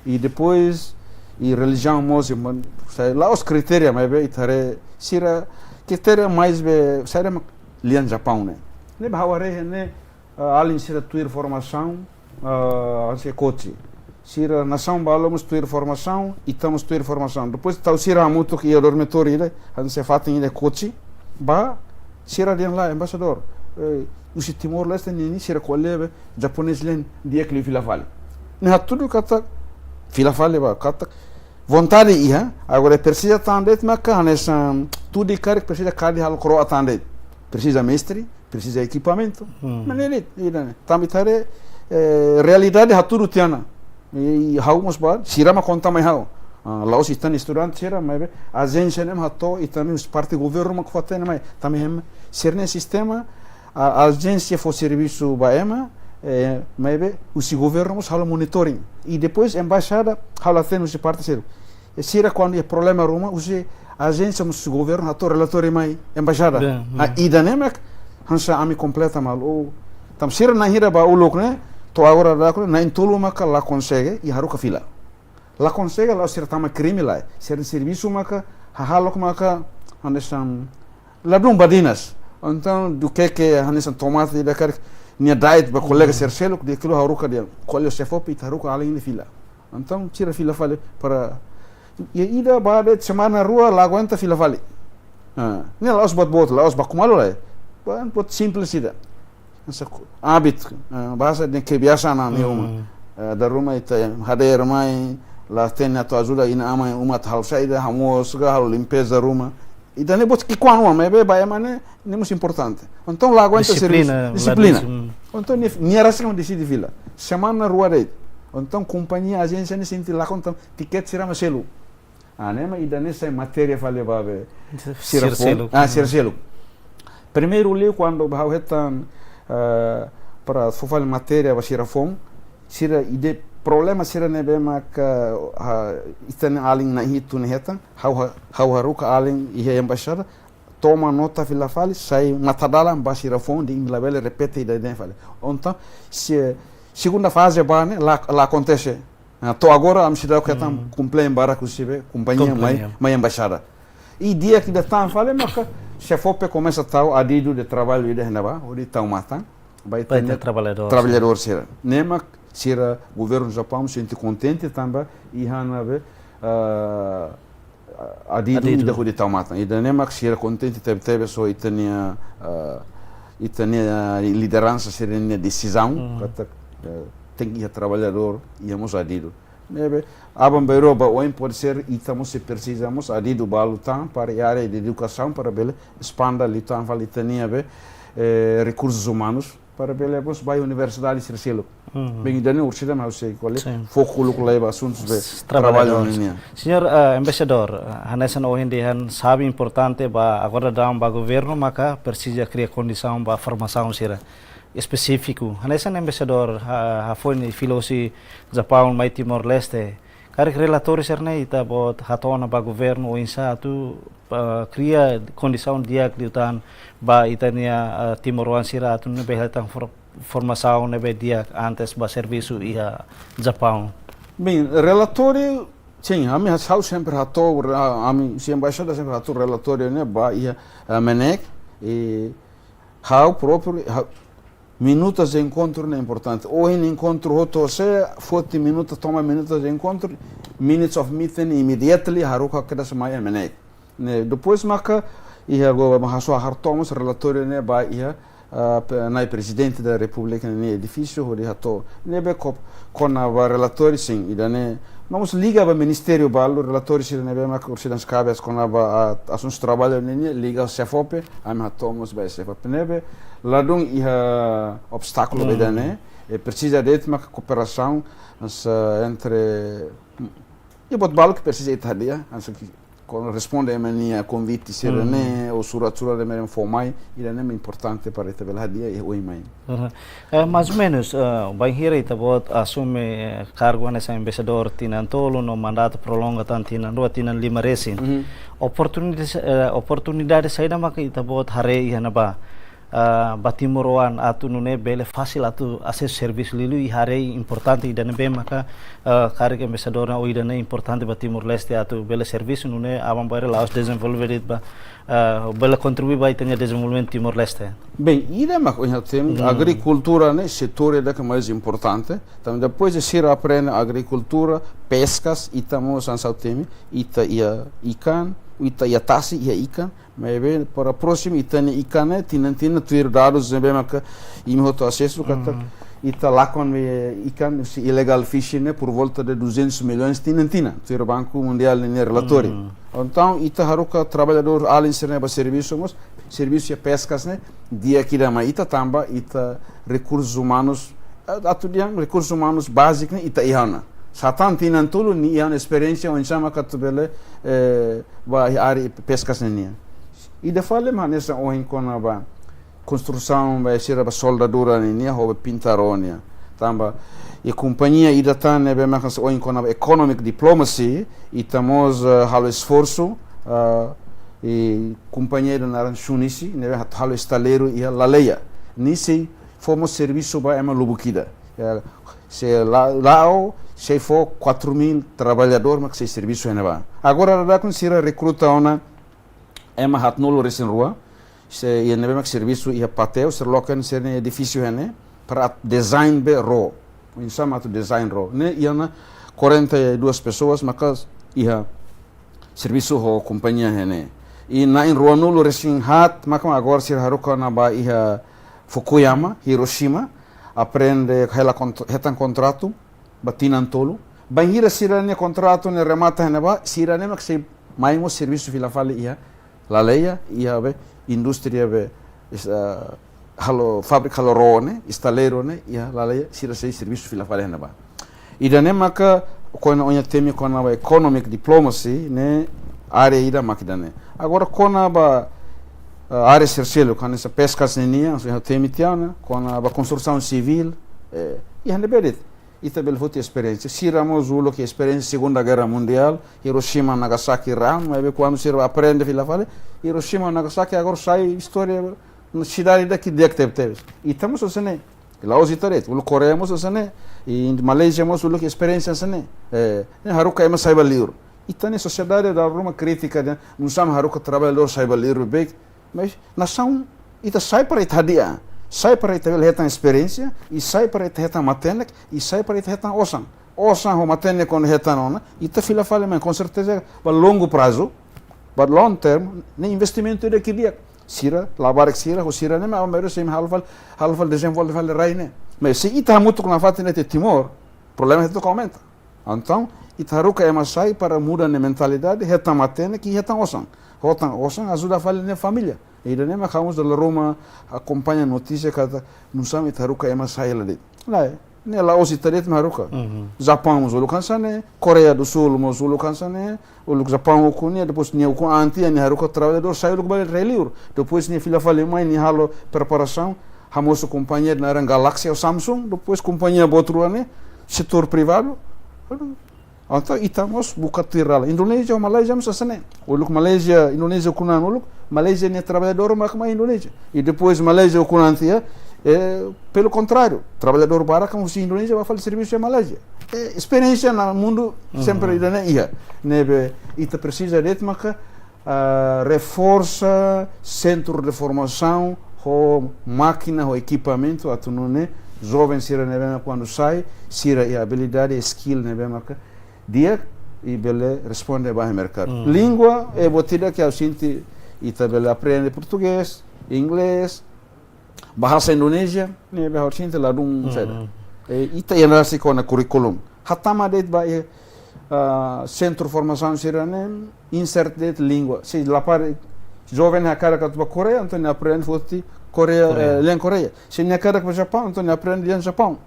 I depois, i relijiaun mós, i man, sai, la'ós kritéria, maibé ita haree sira kritéria mais be, sai, mak lian Japaun ne'e. Ne'ebé ha'u haree iha ne'e, ah, alin sira tuir formasaun, ah, hanesan iha Koci. Sira nasaun balu mós tuir formasaun, ita mós tuir formasaun. Depois tau sira hamutuk iha dormitóriu ida, hanesan iha fatin ida Koci. Ba, sira dehan lae, embaixadór, eh, husi Timor-Leste nian ne'e sira ko'alia be japonés lian di'ak liu fila fali. Ne'e hatudu katak fila fali ba, katak vontade iha, agora presiza tan de'it maka hanesan tuir karik presiza kadi halo kro'a tan de'it. Presiza mestre, presiza ekipamentu. Hmm. Maneira ida-ne'e. Tanba ita haree, eh, realidade hatudu tiha ona. I, i ha'u mós ba, sira mak konta mai ha'u. Ah, la'ós ita-nia estudante sira, maibé ajénsia ne'e mak hato'o ita-nia husi parte governu mak fó hatene mai. Tanba ema, sira-nia sistema, a, ajénsia fó servisu ba ema, eh, maibé husi governu mós halo monitoring. I depois embaixada halo hatene husi parte seluk. I sira kuandu iha problema ruma, husi ajénsia mós governu hato'o relatóriu mai embaixada. Bem, ah, bem. Ida-ne'e mak hanesan ami kompleta malu. Ou, tanba sira na'in hira ba uluk ne'e, to'o agora daudauk ne'e, na'in tolu maka la konsege, i haruka fila. La konsege, la'ós sira tama krime lae. Sira servisu maka, hahalok maka, hanesan, ladún badinas. Entaun, duké ke hanesan tomate ida karik, nia da'et ba kolega, hmm, sira seluk, di'ak liu haruka dehan. Ko'alia ho SEFOPE, ita haruka alin ne'e fila. Entaun, sira fila fali para, i ida ba de'it semana rua la aguenta fila fali. Ah, ne'e la'ós buat boot, la'ós baku malu lae. Buat, buat simples ida. Hanesan ku-, hábitu, ah, bahasa dehan kebiasaan ami uma. Hmm. Ah, dala ruma ita hadeer mai, la hatene atu ajuda inan-aman iha uma atu halo saida, hamoos ka halo limpeza ruma. Ida-ne'e buat ki'ikoan, maibé ba ema ne'e, ne'e mós importante. Entaun la aguenta servisu. Dixiplina, la dixiplina. Dixiplina. Entaun nia, nia rasik mak deside fila. Semana rua de'it. Entaun kompañia, ajénsia ne'e sente lakon tan, tikete sira mak selu. Ah, ne'e mak ida-ne'e sai matéria fali ba be sira, sira foun, seluk. Ah, sira seluk. Primeiru liu kuandu ba ha'u hetan, eh, para fó fali matéria ba sira foun, sira ida problema sira ne'ebé maka, ah, ita-nia alin na'in hitu ne'e hetan, ha'u ha-, ha'u haruka alin iha embaixada, toma nota fila fali, sai matadalan ba sira foun dehan imi labele repete ida-ne'e fali. Entaun, se, segunda faze ba ne'e la, la akontese. Ah, to'o agora ami seidauk hetan, hmm, komplain barak husi be kompañia mai, kompañia, mai embaixada. I di'ak ida tan fali maka SEFOPE komesa tau adidu de traballu ida iha ne'ebá, hodi tau matan. ba ita-nia traballadór, traballadór sira. Ne'e mak sira governu Japaun sente kontente tanba iha ne'ebé, ah, adidu, adidu ida hodi tau matan. Ida-ne'e mak sira kontente tebetebes ho ita-nia, ah, ita-nia lideransa sira-nia desizaun, hmm, katak, eh, tenke iha traballadór, iha mós adidu. Ne'ebé, aban-bainrua ba oin pode ser ita mós sei presiza mós adidu balu tan para iha área de edukasaun para bele espanda liután fali ita-nia be, eh, rekursus umanus para bele mós ba universidade sira seluk. Hmm. Bein, ida-ne'e orsida mak ha'u sei ko'alia, sin, foku uluk lai ba asuntus be traballadór, traballu nian. Señór, eh, embaixadór, eh, hanesan ohin dehan xave importante ba agora daudaun ba governu maka presiza kria kondisaun ba formasaun sira espesífiku. Hanesan embaixadór ha-, hafoin fila husi Japaun mai Timor-Leste. Karik relatóriu sira-ne'e ita-boot hato'o ona ba governu oinsá atu, eh, kria kondisaun di'ak liután ba ita-nia, eh, timoroan sira atu nune'e bele hetan for-, formasaun ne'ebé di'ak antes ba servisu iha Japaun. Bein, relatóriu, sin, ami ha-, ha'u sempre hato'o, ah, ami, sin, embaixada sempre hato'o relatóriu ne'e ba iha, eh, MNEK, i ha'u própriu, ha'u, minutas de encontro ne'e importante. Ohin enkontru hotu ho sé, foti minuta, toma minutas de encontro, minutes of meeting, immediately, haruka kedas mai MNEK. Ne'e, depois maka, iha agora, mak ha'u sei hato'o mós relatóriu ne'e ba iha, ah, pe-, Na'i Prezidente da Repúblika nia edifísiu, hodi hato'o. Ne'ebé kop-, kona-ba relatóriu, sin, ida-ne'e, no mós liga ba ministériu balu, relatóriu sira ne'ebé mak orsida kabe kona-ba, ah, asuntus traballu nian, liga ho SEFOPE, ami hato'o mós ba SEFOPE. Ne'ebé, ladún iha obstákulu, hmm, ba ida-ne'e, i presiza de'it maka kooperasaun, mas, ah, entre, i buat balu ke presiza ita hadi'a, hanesan ke, kuandu responde ema nia konvite sira, hmm, ne'e, ou surat-surat ema fó mai, ida-ne'e importante para ita bele hadi'a, i oin mai. Aha. Eh, mais ou menus, eh, bainhira ita-boot asume, eh, kargu hanesan embaixadór tinan tolu, no mandatu prolonga tan tinan rua, tinan lima resin. Mhm. Oportunidade, eh, oportunidade saida maka ita-boot haree iha ne'ebá, eh, ba timoroan atu nune'e bele fasil atu asesu servisu liuliu, i haree importante ida ne'ebé maka, eh, karik embaixadór ne'e, ou ida-ne'e importante ba Timor-Leste atu bele servisu nune'e aban-bainrua la'ós dezenvolve de'it ba, eh, bele kontribui ba ita-nia dezenvolvimentu Timor-Leste. Bein, ida mak ohin ha'u temi, hmm, agrikultura ne'e setór ida ke mais importante. Tanba depois de sira aprende agrikultura, peskas, ita mós hanesan ha'u temi, ita iha ikan, ita iha tasi, iha ikan, maibé para prósimu ita-nia ikan ne'e, tinan-tinan tuir dadus ne'ebé maka imi hotu asesu katak, hmm, ita lakon be ikan, husi illegal fishing ne'e por volta de duzentos milhões tinan-tinan, tuir Banku Mundiál nia relatóriu. Hmm. Entaun, ita haruka traballadór alin sira-ne'e ba servisu mós, servisu iha peskas ne'e, di'ak ida mai ita tanba, ita rekursus umanus, eh, atu dehan rekursus umanus báziku ne'e ita iha ona. Sá tan tinan tolu nia iha ona esperiénsia oinsá maka atu bele, eh, ba iha área peskas ne'e nian. Ida fali mak hanesan ohin kona-ba konstrusaun ba sira ba soldadura nian, ho ba pintar nian. Tanba, i kompañia ida tan ne'ebé maka ohin kona-ba economic diplomacy, ita mós, eh, halo esforsu, eh, i kompañia ida naran Shunichi, ne'ebé halo estaleiru iha Laleia. Nia sei fó mós servisu ba ema lubuk ida. Eh, sei la-, la'o, sei fó quatro mil traballadór mak sei servisu iha ne'ebá. Agora daudaun sira rekruta ona ema haatnulu resin rua, sei iha ne'ebé mak servisu iha Pateu, sira loke sira-nia edifísiu iha ne'e, para atu design be ró. Oinsá mak atu design ró. Ne'e iha ona quarenta e duas pessoas, maka iha servisu ho kompañia iha ne'e. I na'in ruanulu resin haat, maka agora sira haruka ona ba iha Fukuyama, Hiroshima, aprende hela kont-, hetan kontratu, ba tinan tolu. Bainhira sira-nia kontratu ne'e remata iha ne'ebá, sira-ne'e mak sei mai mós servisu fila fali iha Laleia, iha be indústria be, is-, ah, halo, fábrika halo ró ne'e, estaleiru ne'e, iha Laleia, sira sei servisu fila fali iha ne'ebá. Ida-ne'e maka kona ohin ha'u temi kona-ba economic diplomacy ne'e área ida mak ida-ne'e. Agora kona-ba, ah, área sira seluk, hanesan peskas nian, so ha'u temi tiha ona, kona-ba konstrusaun sivíl, eh, iha ne'ebé de'it ita bele foti esperiénsia. Sira mós uluk iha esperiénsia Segunda Guerra Mundiál, Hiroshima, Nagasaki, rahun, maibé kuandu sira aprende fila fali, Hiroshima, Nagasaki agora sai istória, sidade ida ke di'ak tebetebes. Ita mós hanesan ne'e. La'ós ita de'it, uluk Koreia mós hanesan ne'e. I Malázia mós uluk esperiénsia hanesan ne'e. Eh, ne'e haruka ema sai ba liur. Ita-nia sosiedade dala ruma krítika dehan, nusá mak haruka traballadór sai ba liur beik. Mas nasaun ita sai para ita hadi'a. Sai para ita bele hetan esperiénsia, i sai para ita hetan matenek, i sai para ita hetan osan. Osan ho matenek kuandu hetan ona, ita fila fali mai, com certeza, ba longu prazu, ba long term, ne'e investimentu ida ke di'ak. Sira, labarik sira, ho sira ne'e, mas a maioria sei halo fali, halo fali dezenvolve fali rai ne'e. Mas se ita hamutuk nafatin iha Timor, problema ita aumenta. Entaun, ita haruka ema sai para muda nia mentalidade, hetan matenek i hetan osan. Hetan osan, ajuda fali nia família. Ida-ne'e mak ha'u mós dala ruma akompaña notísia katak nusá mak ita haruka ema sai hela de'it. Lae, ne'e la'ós ita de'it mak haruka. Mhm. Japaun mós uluk hanesan ne'e, Koreia do Sul mós uluk hanesan ne'e, uluk Japaun ukun nia, depois nia ukun an tiha nia haruka traballadór sai uluk ba rai-liur. Depois nia fila fali mai nia halo preparasaun, hamosu kompañia naran Galaxy ou Samsung, depois kompañia boot rua ne'e, setór privadu. Entaun, ita mós buka tuir rala. Indonézia, Malázia mós hanesan ne'e. Uluk Malázia, Indonézia ukun an uluk, Malázia nia traballadór mak mai Indonézia. I depois Malázia ukun an tiha, eh, pelo contrário, traballadór barak mak husi Indonézia bá fali servisu iha Malázia. Eh, esperiénsia iha mundu sempre ida-ne'e iha. Ne'ebé, ita presiza de'it maka, ah, reforsa sentru de formasaun ho mákina, ho ekipamentu, atu nune'e joven sira ne'ebé kuandu sai, sira iha abilidade, skill ne'ebé maka di'ak i bele responde ba iha merkadu. Hmm. Língua, eh, buat ida ke ha'u sente ita bele aprende portugés, inglés, bahasa Indonézia, ne'ebé ha'u sente ladún saida. Hmm. Eh, ita iha rasik ona kurríkulu. Hatama de'it ba iha, ah, sentru formasaun sira-ne'e, insert de'it língua. Se lapar joven hakarak atu ba Koreia, entaun nia aprende foti Koreia, Koreia. Eh, lian Koreia. Se nia hakarak ba Japaun, entaun nia aprende lian Japaun.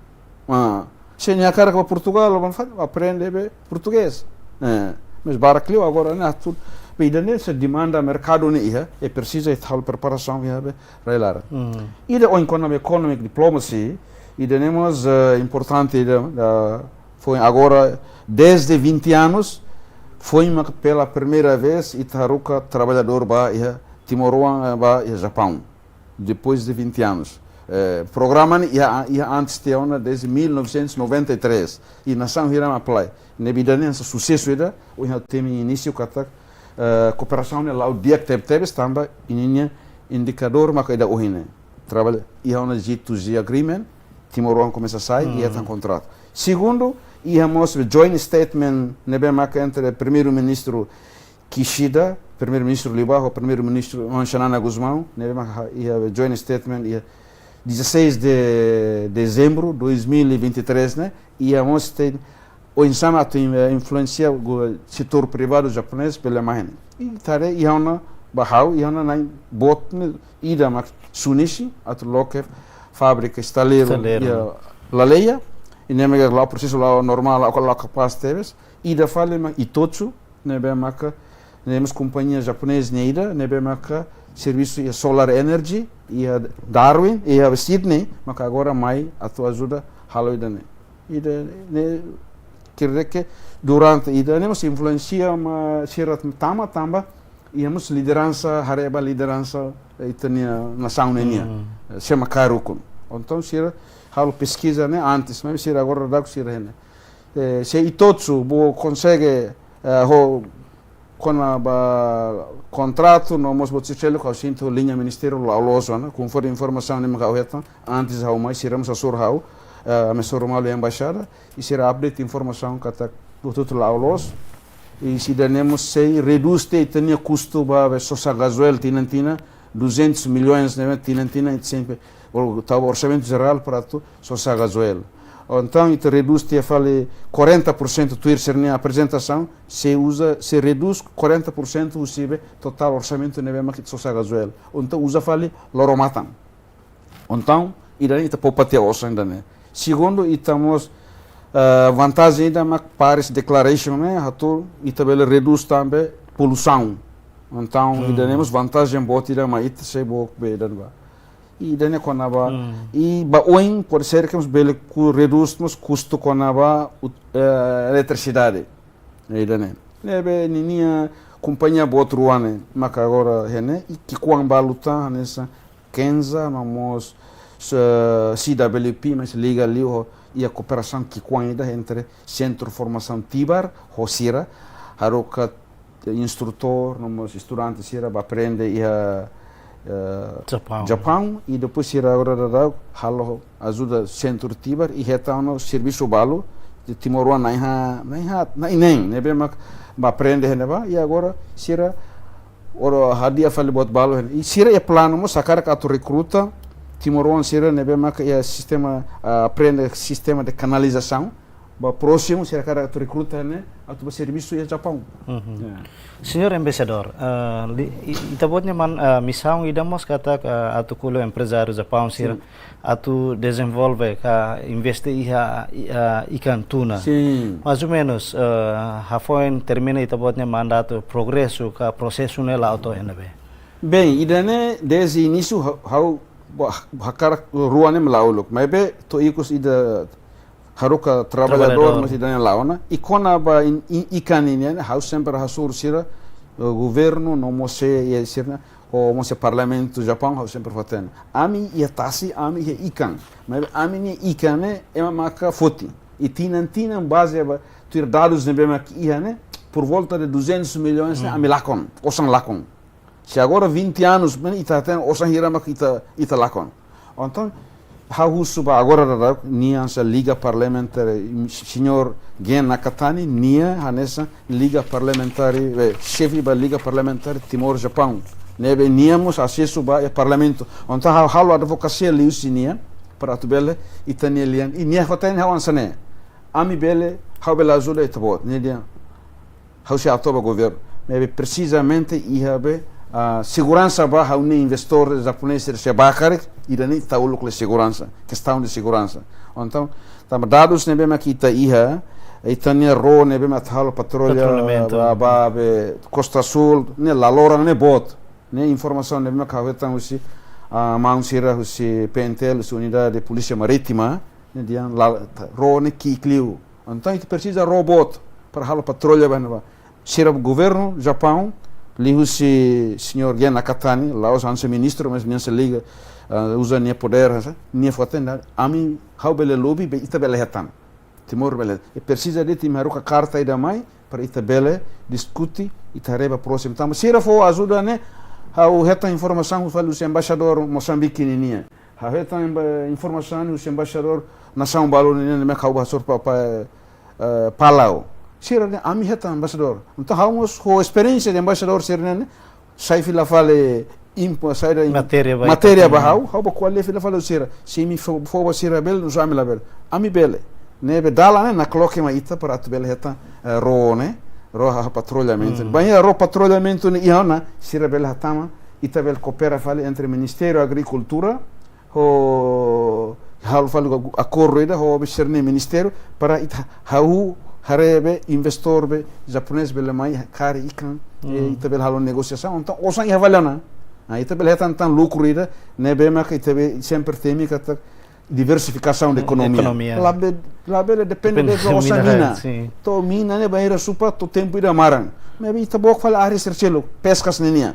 Ah, se nia hakarak ba Portugal, ba fali, aprende be portugés. Eh, mas barak liu agora ne'e atu, be ida-ne'e se demanda merkadu ne'e iha, i presiza ita halo preparasaun iha be rai laran. Hmm. Ida ohin kona-ba economic diplomacy, ida-ne'e mós, eh, importante ida, da, foin agora, desde vinte anos, foin mak pela primeira vez ita haruka traballadór ba iha timoroan, eh, ba iha Japaun. Depois de vinte anos. Eh, programa ne'e iha, iha antes tiha ona desde mil novecentos e noventa e três. I nasaun hira mak apply. Ne'ebé ida-ne'e hanesan susesu ida, ohin ha'u temi iha inísiu katak, eh, kooperasaun ne'e la'o di'ak tebetebes tanba ninia indikadór maka ida ohin ne'e. Trabalha iha ona G to G agreement, timoroan komesa sai, hmm, iha tan kontratu. Segundu, iha mós joint statement ne'ebé maka entre Primeiru-Ministru Kishida, Primeiru-Ministru liubá, ho Primeiru-Ministru Xanana Gusmão, ne'ebé maka iha joint statement iha dezasseis de dezembro de dois mil e vinte e três, ne'e, iha mós statement oinsá mak atu in-, eh, influensia go setór privadu japonés bele mai ne'e. I ita haree iha ona ba ha'u, iha ona na'in boot ne'e ida mak Tsuneishi, atu loke fábrika estaleiru, estaleiru, iha Laleia, i ne'e mak la'o prosesu la'o normál, la'o, la'o kapás tebes, ida fali mak Itochu, ne'ebé maka, ne'e mós kompañia japonés ne'e ida, ne'ebé maka servisu iha solar energy, iha Darwin, iha Sydney, maka agora mai atu ajuda halo ida-ne'e. Ida-ne'e kira ke durante ida-ne'e mós influensia mak sira tama tanba, iha mós lideransa, haree ba lideransa, eh, ita-nia nasaun ne'e nian. Hmm. Eh, sé mak kaer ukun. Entaun sira halo peskiza ne'e antes, mas sira agora daudauk sira hein. Eh, se Itochu, bele konsege, eh, ho, kona-ba kontratu, no mós buat seluk ha'u sente liña ministériu la'o loos ona, konforme informasaun ne'e mak ha'u hetan, antes ha'u mai, sira mós hasoru ha'u, eh, ami hasoru malu iha embaixada, i sira update informasaun katak buat hotu la'o loos, i ida-ne'e mós sei redús tiha ita-nia kustu ba be sosa gazóil tinan-tinan, duzentos milhões, ne'e, tinan-tinan, ita sempre, ou tau orsamentu jerál para atu sosa gazóil. Ou entaun, ita redús tiha fali quarenta por cento tuir sira-nia aprezentasaun, sei uza, sei redús quarenta por cento husi be totál orsamentu ne'ebé mak ita sosa gazóil. Ou entaun, uza fali loro-matan. Entaun, ida-ne'e ita poupa tiha osan ida-ne'e. Segundu, ita mós, eh, vantajen ida mak Paris Declaration ne'e, atu ita bele redús tanba poluisaun. Entaun, hmm, ida-ne'e mós vantajen boot ida mak ita sei book be ida-ne'ebá. Ida-ne'e kona-ba, hmm, i ba oin, pode ser ke mós bele ku-, redús mós kustu kona-ba ut-, eh, eletrisidade. Ida-ne'e. Ne'ebé ninia kompañia boot rua ne'e, maka agora hein ne'e, i ki'ikoan balu tan, hanesan Kenza, no mós, eh, C W P, mas liga liu ho, iha kooperasaun ki'ikoan ida entre Sentru Formasaun Tibar, ho sira, haruka instrutór, no mós estudante sira, ba aprende iha, eh, Japaun. Japaun, i depois sira agora daudaun halo ajuda sentru tibar, i hetan ona servisu balu, de timoroan na'in-haat, na'in-haat, na'in-neen, ne'ebé mak ba aprende iha ne'ebá, i agora sira ohin hadi'a fali buat balu iha ne'e. I sira iha planu mós hakarak atu rekruta timoroan sira ne'ebé mak iha sistema, ah, aprende sistema de kanalizasaun, ba prósimu sira hakarak atu rekruta ne'e atu ba servisu iha Japaun. Mhm. Ya. Señór Embaixadór, eh, li-, i-, ita-boot nia man-, eh, misaun ida mós katak, eh, atu ko'alia ho emprezáriu Japaun sira, sin, atu dezenvolve ka investe iha, i-, eh, ikan tuna. Sin. Mais ou menus, eh, hafoin termina ita-boot nia mandatu, progresu ka prosesu ne'e la'o to'o iha ne'ebé? Bein, ida-ne'e dezde inísiu ha-, ha'u ba-, hakarak rua ne'e mak la'o uluk. Maibé to'o ikus ida haruka traballadór, traballadór, mas ida-ne'e la'o ona. I kona-ba in-, i-, ikan nian ne'e, ha'u sempre hasoru sira, eh, governu, no mós iha sira-ne'e, ho mós iha Parlamentu Japaun, ha'u sempre fó-hatene. Ami iha tasi, ami iha ikan. Maibé ami-nia ikan ne'e, ema maka foti. I tinan-tinan baze ba, tuir dadus ne'ebé mak iha ne'e, por volta de duzentos milhões ne'e, hmm, ami lakon, osan lakon. Se agora vinte anos, men ita hatene osan hira mak ita, ita lakon. Entaun, ha'u husu ba agora daudaun, nia hanesan Liga Parlamentár, señór Gen Nakatani, nia hanesan Liga Parlamentár, eh, xefe ba Liga Parlamentár Timor Japaun. Ne'ebé nia mós asesu ba iha Parlamentu. Entaun, ha'u halo advokasia liuhusi nia, para atu bele ita-nia lian. I nia hatene ha'u hanesan ne'e. Ami bele, ha'u bele ajuda ita-boot. Nia dehan, ha'u sei hato'o ba governu. Maibé presizamente iha be, ah, seguransa ba ha'u-nia investór japonés sira sei bá karik, ida-ne'e ita uluk la seguransa, kestaun de seguransa. Entaun, tanba dadus ne'ebé mak ita iha, ita-nia ró ne'ebé mak atu halo patrulla, patrullamento, ba, ba be Costa Azul, ne'e laloran ne'e boot. Ne'e informasaun ne'ebé mak ha'u hetan husi, ah, maun sira husi P N T L, husi Unidade Polísia Marítima, ne'e dehan la, ró ne'e ki'ik liu. Entaun ita presiza ró boot para halo patrulla ba ne'ebá. Sira governu Japaun, liuhusi señór Gen Nakatani, la'ós hanesan ministru, mas nia sei liga, ah, uza nia podér, hanesan, nia fó-hatene, ami ha'u bele lobi, be ita bele hetan. Timor bele. I presiza de'it imi haruka karta ida mai, para ita bele diskute, ita haree ba prósimu. Tanba sira fó ajuda ne'e, ha'u hetan informasaun fali husi embaixadór Mosambike ninian. Ha'u hetan emba-, informasaun husi embaixadór nasaun balu ninian, ne'ebé ha'u bá hasoru ba, ba, eh, Palau. Sira dehan ami hetan embaixadór. Entaun, ha'u mós ho esperiénsia de embaixadór sira-ne'e, sai fila fali impo, sai da im-, matéria ba, matéria ita ba, hmm, ha'u, ha'u bá ko'alia fila fali sira. Se imi fó, fó ba sira bele, nusá ami labele. Ami bele. Ne'ebé dalan ne'e nakloke mai ita para atu bele hetan, eh, ró ne'e, ró ha-, patrullamentu. Hmm. Bainhira ró patrullamentu ne'e iha ona, sira bele hatama, ita bele koopera fali entre Ministériu Agrikultura, ho halo fali akordu ida ho be sira-nia ministériu para ita hahú haree be investór be japonés bele mai karik ikan, hmm, eh, ita bele halo negosiasaun, entaun osan iha fali ona. Ah, ita bele hetan tan lukru ida, ne'ebé maka ita be sempre temi katak diversifikasaun de, hmm, ekonomia. Ekonomia. Labele, labele depende, depende de osan mina, mina. Sin. To'o mina ne'e bainhira supa, to'o tempu ida maran. Maibé ita book fali área sira seluk, peskas ninian.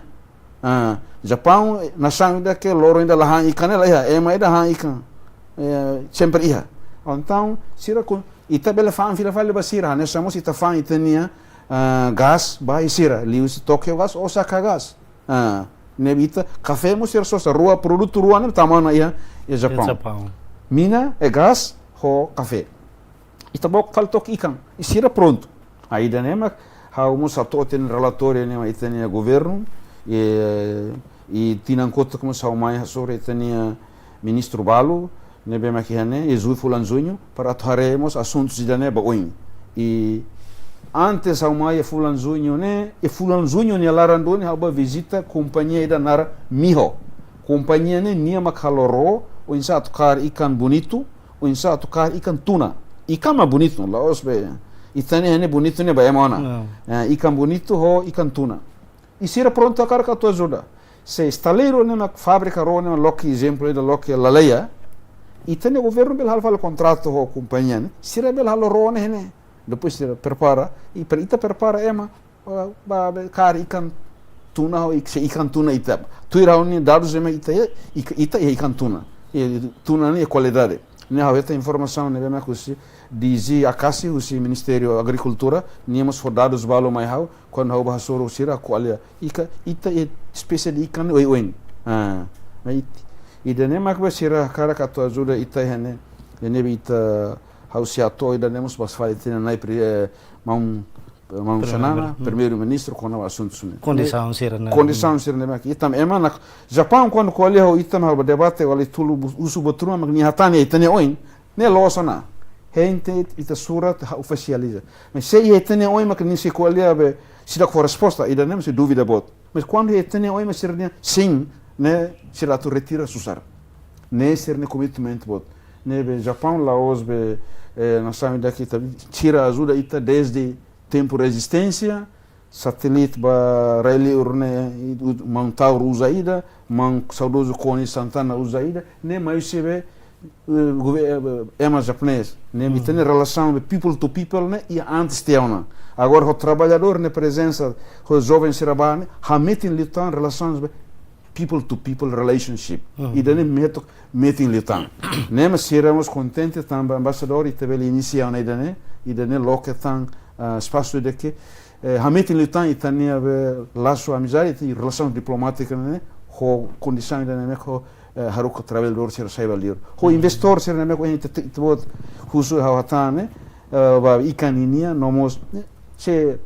Ah, Japaun, nasaun ida ke loron ida la han ikan ne'e la iha, ema ida han ikan. Eh, sempre iha. Entaun, sira ku, ita bele fa'an fila fali ba sira, hanesan mós ita fa'an ita-nia, ah, gás ba sira, liuhusi Tokyo Gas, Osaka Gas. Ah, ne'ebé ita, kafé mós sira sosa, rua, produtu rua ne'e tama ona iha, iha Japaun. Iha Japaun. Mina, eh, gás, ho kafé. Ita book fali took ikan, i sira prontu. Ida-ne'e mak ha'u mós hato'o tiha relatóriu ne'e mai ita-nia governu, i, i tinan kotuk mós ha'u mai hasoru ita-nia ministru balu, ne'ebé mak iha ne'e, iha ju-, fulan juñu, para atu haree mós asuntu sira-ne'e ba oin. I antes ha'u mai iha fulan juñu ne'e, iha fulan juñu nia laran duni ha'u bá vizita kompañia ida naran Miho. Kompañia ne'e nia mak halo ró, oinsá atu kaer ikan bonitu, oinsá atu kaer ikan tuna. Ikan mak bonitu, la'ós be. Ita-nia ne'e bonitu ne'e ba ema ona. Não. Eh, ikan bonitu ho ikan tuna. I sira prontu hakarak atu ajuda. Se estaleiru ne'e mak fábrika ró ne'e mak loke ezemplu ida loke Laleia. Ita-nia governu bele halo fali kontratu ho kompañia ne'e. Sira bele halo ró ne'e ne'e. Depois sira prepara. I para ita prepara ema ba, ba, be, kaer ikan tuna ho ik-, se ikan tuna ita. Tuir ha'u-nia dadus ema ita iha, ik-, ita iha ikan tuna. I tuna ne'e kualidade. Ne'e ha'u hetan informasaun ne'ebé mak husi D G Akasi husi Ministériu Agrikultura, nia mós fó dadus balu mai ha'u, kuandu ha'u bá hasoru sira ko'alia. Ika, ita iha espésie de ikan oioin. Ah, mas it-, ida-ne'e mak be sira hakarak atu ajuda ita iha ne'e. Ne'ebé ita ha'u sei hato'o ida-ne'e mós bá fali tiha ona Nai Pri-, eh, maun, maun Xanana, Primeiru-Ministru. Primeiru-Ministru, kona-ba asuntu sira-ne'e. Kondisaun sira-ne'e. Kondisaun sira-ne'e mak ita ema ne'e, Japaun kuandu ko'alia ho ita mak ba debate, ko'alia tula bu-, husu buat ruma mak nia hatán iha ita-nia oin. Ne'e loos ona. Hein ita surat ha'u ofisializa. Mas se iha ita-nia oin mak nia sei ko'alia be seidauk fó resposta, ida-ne'e mós dúvida boot. Mas kuandu iha ita-nia oin mak sira dehan sin, ne'e sira atu retira susar. Ne'e sira-nia komitmentu boot. Ne'ebé Japaun la'ós be, eh, nasaun ida ke ita, sira ajuda ita dezde tempu rezisténsia, satélite ba rai-li'ur ne'e, i-, u-, maun Taur uza ida, maun saudozu Konis Santana uza ida, ne'e mai husi be, eh, gover-, eh, ema japonés, ne'e, ita-nia relasaun be people to people ne'e, iha antes tiha ona. Agora ho traballadór nia prezensa, ho joven sira bá ne'e, hametin liután relasaun be people to people relationship. Ida-ne'e meto metin liután. Ne'e mak sira mós kontente tanba embaixadór ita bele inisia ona ida-ne'e, ida-ne'e loke tan, ah, espasu ida ke, eh, hametin liután ita-nia be lasu amizade, ita relasaun diplomátika ne'e, ho kondisaun ida-ne'e mak ho, eh, haruka traballadór sira sai ba li'ur. Ho investór sira-ne'e mak ho ita, ita, ita-boot husu ha'u hatán ne'e, eh, ba ikan nian, no mós, ne'e, se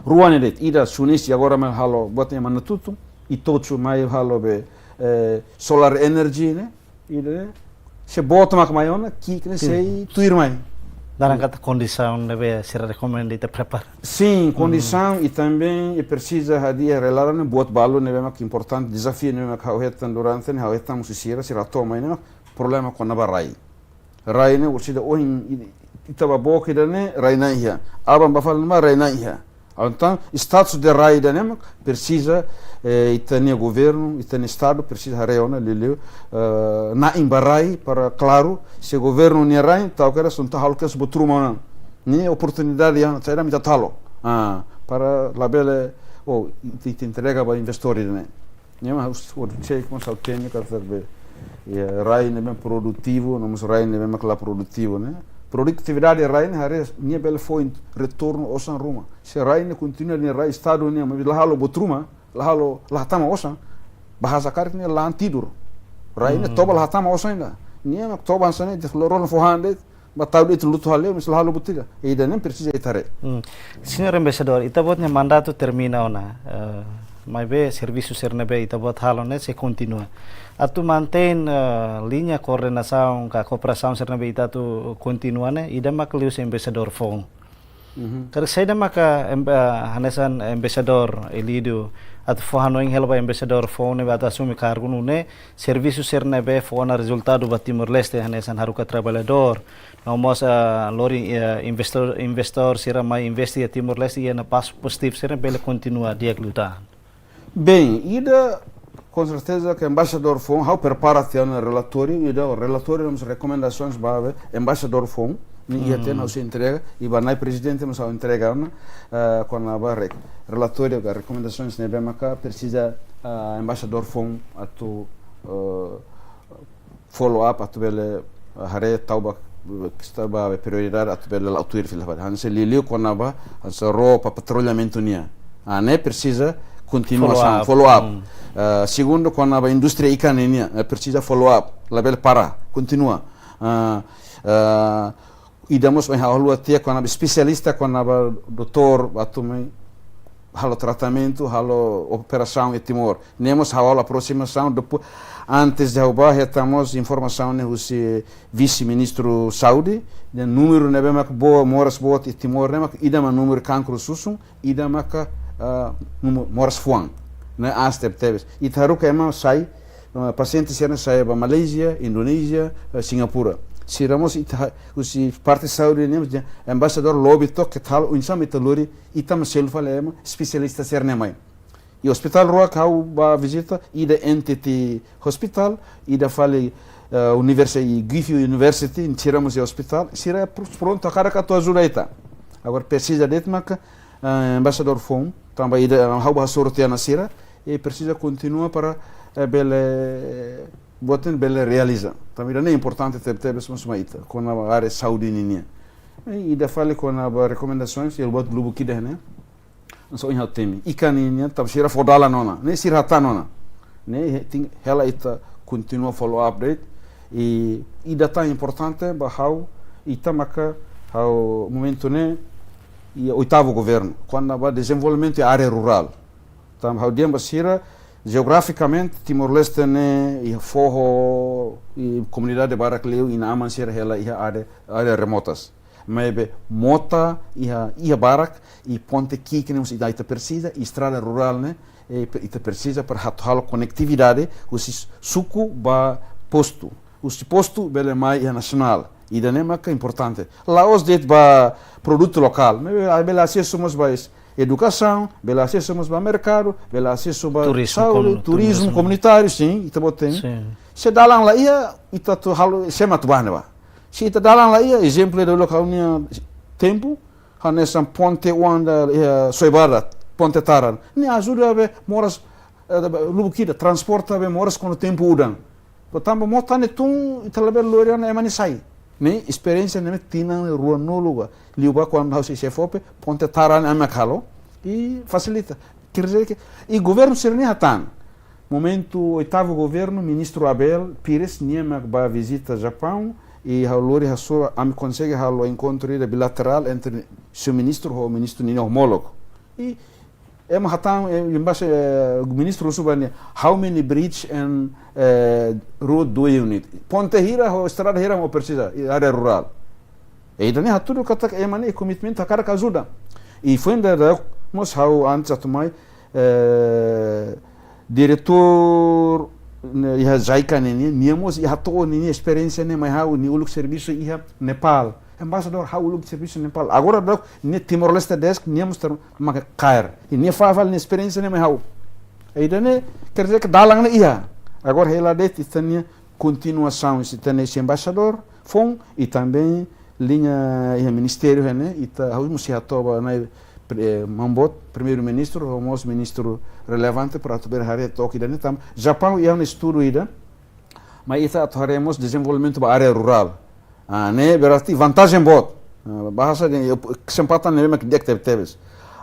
rua ne'e de'it, ida Sunis agora mai halo buat ne'e Manatutu, ITOCHU mai halo be, eh, solar energy ne'e, ida-ne'e, se boot mak mai ona, ki'ik ne'e sei tuir mai. Laran katak kondisaun ne'ebé sira rekomenda ita prepara. Sin, kondisaun i também i presiza hadi'a iha rai-laran ne'e buat balu ne'ebé mak importante, dezafiu ne'ebé mak ha'u hetan durante ne'e, ha'u hetan husi sira, sira hato'o mai ne'e mak problema kona-ba rai. Rai ne'e orsida ohin i-, ita bá book ida-ne'e rai na'in iha. Aban bá fali ne'ebá rai na'in iha. Entaun, status de rai ida-ne'e mak presiza, eh, ita-nia governu, ita-nia estadu presiza haree ona liuliu, eh, na'in ba rai para klaru, se governu nia rai, tau kera sunta halo kes buat ruma ona. Ne'e oportunidade iha ona, saida mak ita halo. Ah, para labele, oh, ita, ita entrega ba investór ida-ne'e. Ne'e mak ha'u sei, ha'u sei konsal temi katak be, iha rai ne'ebé produtivu, no mós rai ne'ebé mak la produtivu ne'e. Produtividade rai ne'e haree nia bele fó in-, retornu osan ruma. Se rai ne'e kontinua nia rai estadu nian, mas la halo buat ruma, la halo, la hatama osan, bahasa karik ne'e la'en tidur. Rai ne'e toba la hatama osan ida. Nia mak toba hanesan ne'e, depois loron fó han de'it, ba tau de'it lutu hale'u, mas la halo buat ida. Ida-ne'e presiza ita haree. Hmm. Señór Embaixadór, ita-boot nia mandatu termina ona, eh, maibé servisu sira ne'ebé ita-boot halo ne'e sei kontinua. Atu mantein, eh, liña koordenasaun ka kooperasaun sira ne'ebé ita atu kontinua ne'e, ida mak liuhusi embaixadór foun. Karik saida maka em-, eh, hanesan embaixadór Elídio atu fó hanoin hela ba embaixadór foun ne'ebé atu asume kargu nune'e, servisu sira ne'ebé fó ona rezultadu ba Timor-Leste, hanesan haruka traballadór, no mós, eh, lori, eh, investór, investór sira mai investe iha Timor-Leste, iha ona pasu pozitivu sira bele kontinua di'ak liután. Bem, ida, com certeza ke embaixadór foun, ha'u prepara tiha ona relatóriu, ida relatóriu no mós rekomendasoens ba be embaixadór foun, ne'e iha tiha ona ha'u sei entrega, i ba nai prezidente mós ha'u entrega ona, eh, kona-ba re-, relatóriu ka rekomendasoens ne'ebé maka presiza, eh, embaixadór foun atu, eh, follow up atu bele, eh, haree tau ba, kestaun ba prioridade atu bele la'o tuir fila fali. Hanesan liuliu kona-ba, hanesan roupa patrullamentu nian. Ah, ne'e presiza kontinuasaun, follow up. Follow up. Hmm. Eh, segundu kona-ba indústria ikan nian, eh, presiza follow up. Labele para, kontinua. Ah, eh, ida mós ohin ha'u haluha tiha kona-ba espesialista kona-ba doutór atu mai halo tratamentu, halo operasaun iha Timor. Ne'e mós ha'u halo aprosimasaun, depois, antes de ha'u bá, hetan mós informasaun ne'e husi vise-ministru saúde, dehan númeru ne'ebé mak boot, moras boot iha Timor ne'e mak ida mak númeru kankru susun, ida maka, ah, númeru moras fuan. Ne'e aas tebetebes. Ita haruka ema sai, ah, pasiente sira-ne'e sai ba Malázia, Indonézia, eh, Singapura. Sira mós ita ha-, husi parte saúde ne'e mós dehan embaixadór lobi took ke tal, oinsá mak ita lori, ita mak selu fali ema, espesialista sira-ne'e mai. I ospitál rua ke ha'u bá vizita, ida N T T Hospital, ida fali, eh, universi-, i Griffith University, sira mós iha ospitál, sira pr-, prontu hakarak atu ajuda ita. Agora presiza de'it maka, eh, embaixadór foun, tanba ida, eh, ha'u bá hasoru tiha ona sira, i presiza kontinua para, eh, bele, buat ne'e bele realiza. Tanba ida-ne'e importante tebetebes mós mai ita, kona-ba área saúde ninian. I ida fali kona-ba rekomendasoens, i buat lubuk ida ne'e. Hanesan ohin ha'u temi. Ikan nian, tanba sira fó dalan ona. Ne'e sira hatán ona. Ne'e, hela ita kontinua follow up de'it. I, i data importante ba ha'u, ita maka ha'u momentu ne'e, iha oitavu governu, kona-ba dezenvolvimentu iha área rurál. Tanba ha'u dehan ba sira, jeografikamente, Timor-Leste ne'e, iha foho, i komunidade barak liu, inan-aman sira hela iha área, área remotas. Maibé mota iha, iha barak, i ponte ki'ik ne'e mós ita, ita presiza, i estrada rurál ne'e, e pe-, ita presiza para atu halo konetividade husi suku ba postu. Husi postu bele mai iha nasionál. Ida-ne'e maka importante. La'ós de'it ba produtu lokál, maibé bele asesu mós ba es-, edukasaun, bele asesu mós ba merkadu, bele asesu ba saúde, turizmu komunitáriu, sin, ita-boot tenke. Sin. Se dalan la iha, ita atu halo, sé mak atu bá ne'ebá. Se ita dalan la iha, ezemplu ida loke ha'u-nia tempu, hanesan ponte oan ida, eh, Soibada, ponte Taran. Ne'e ajuda be moras, eh, lubuk ida, transporta be moras kuandu tempu udan. Tanba mota ne'e tun, ita labele lori ona ema nia sai. Ne'e esperiénsia ne'e tinan ruanulu ba. Liu ba kuandu ha'u sei xefe F O P, ponte Taran ami halo. I fasilita. Quer dizer que, i governu sira-ne'e hatán. Momentu oitavu governu, ministru Abel Pires, nia mak bá vizita Japaun, i ha'u lori hasoru, ami konsege halo enkontru ida bilaterál entre señór ministru ho ministru ninia omólogu. I ema hatán, eh, embaixada, eh, ministru husu ba nia, "How many bridge and, eh, road do you need?" Ponte hira ho estrada hira mak ó presiza, i área rurál. I ida-ne'e hatudu katak ema ne'e komitmentu hakarak ajuda. I foin dadauk mós ha'u antes atu mai, eh, diretór ne'e iha JICA ne'e, nia, nia mós iha to'o ninia esperiénsia ne'e mai ha'u, nia uluk servisu iha Nepal. Embaixadór, ha'u uluk servisu Nepal. Agora dadauk nia Timor-Leste Desk, nia mós ter maka kaer. I nia fala fali nia esperiénsia ne'e mai ha'u. I ida-ne'e, quer dizer que dalan ne'e iha. Agora hela de'it ita-nia kontinuasaun, ita-nia husi embaixadór foun, i também liña iha ministériu ne'e, ita, ha'u mós sei hato'o ba na'i pre-, eh, maun boot, primeiru-ministru, ho mós ministru relevante para atu bele haree took ida-ne'e tanba Japaun iha ona estudu ida, maibé ita atu haree mós dezenvolvimentu ba área rurál. Ah, ne'e berarti vantajen boot. Ah, bahasa dehan, eh, kesempatan ne'e mak di'ak tebetebes.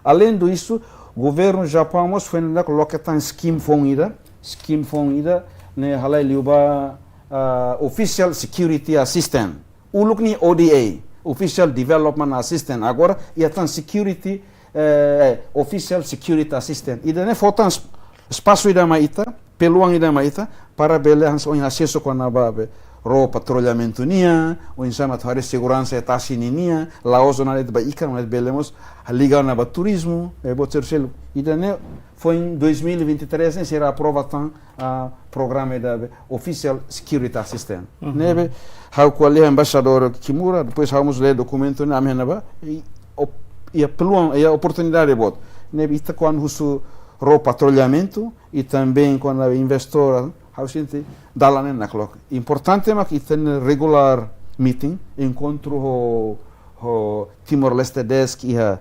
Além disso, governu Japaun mós foin dadauk loke tan scheme foun ida, scheme foun ida, ne'e halai liu ba, ah, Official Security Assistant. Uluk ne'e O D A, Official Development Assistant. Agora iha tan security, eh, Official Security Assistant. Ida-ne'e fó tan es-, espasu ida mai ita, peluang ida mai ita, para bele hanesan ohin asesu kona-ba be ró patrullamentu nian, oinsá mak atu haree seguransa iha tasi ninian, la'ós ona de'it ba ikan, mas bele mós liga ona ba turizmu, eh, boot sira seluk. Ida-ne'e foin dois mil e vinte e três ne'e sira aprova tan, ah, programa ida be Official Security Assistant. Uhum. Ne'ebé ha'u ko'alia ho embaixadór Kimura, depois ha'u mós lee dokumentu ne'e, ami haree ba, i op-, iha peluang, iha oportunidade boot. Ne'ebé ita kuandu husu ró patrullamentu, i também kuandu investór, ha'u sente dalan ne'e nakloke. Importante mak ita-nia regular meeting, enkontru ho, ho Timor-Leste Desk iha,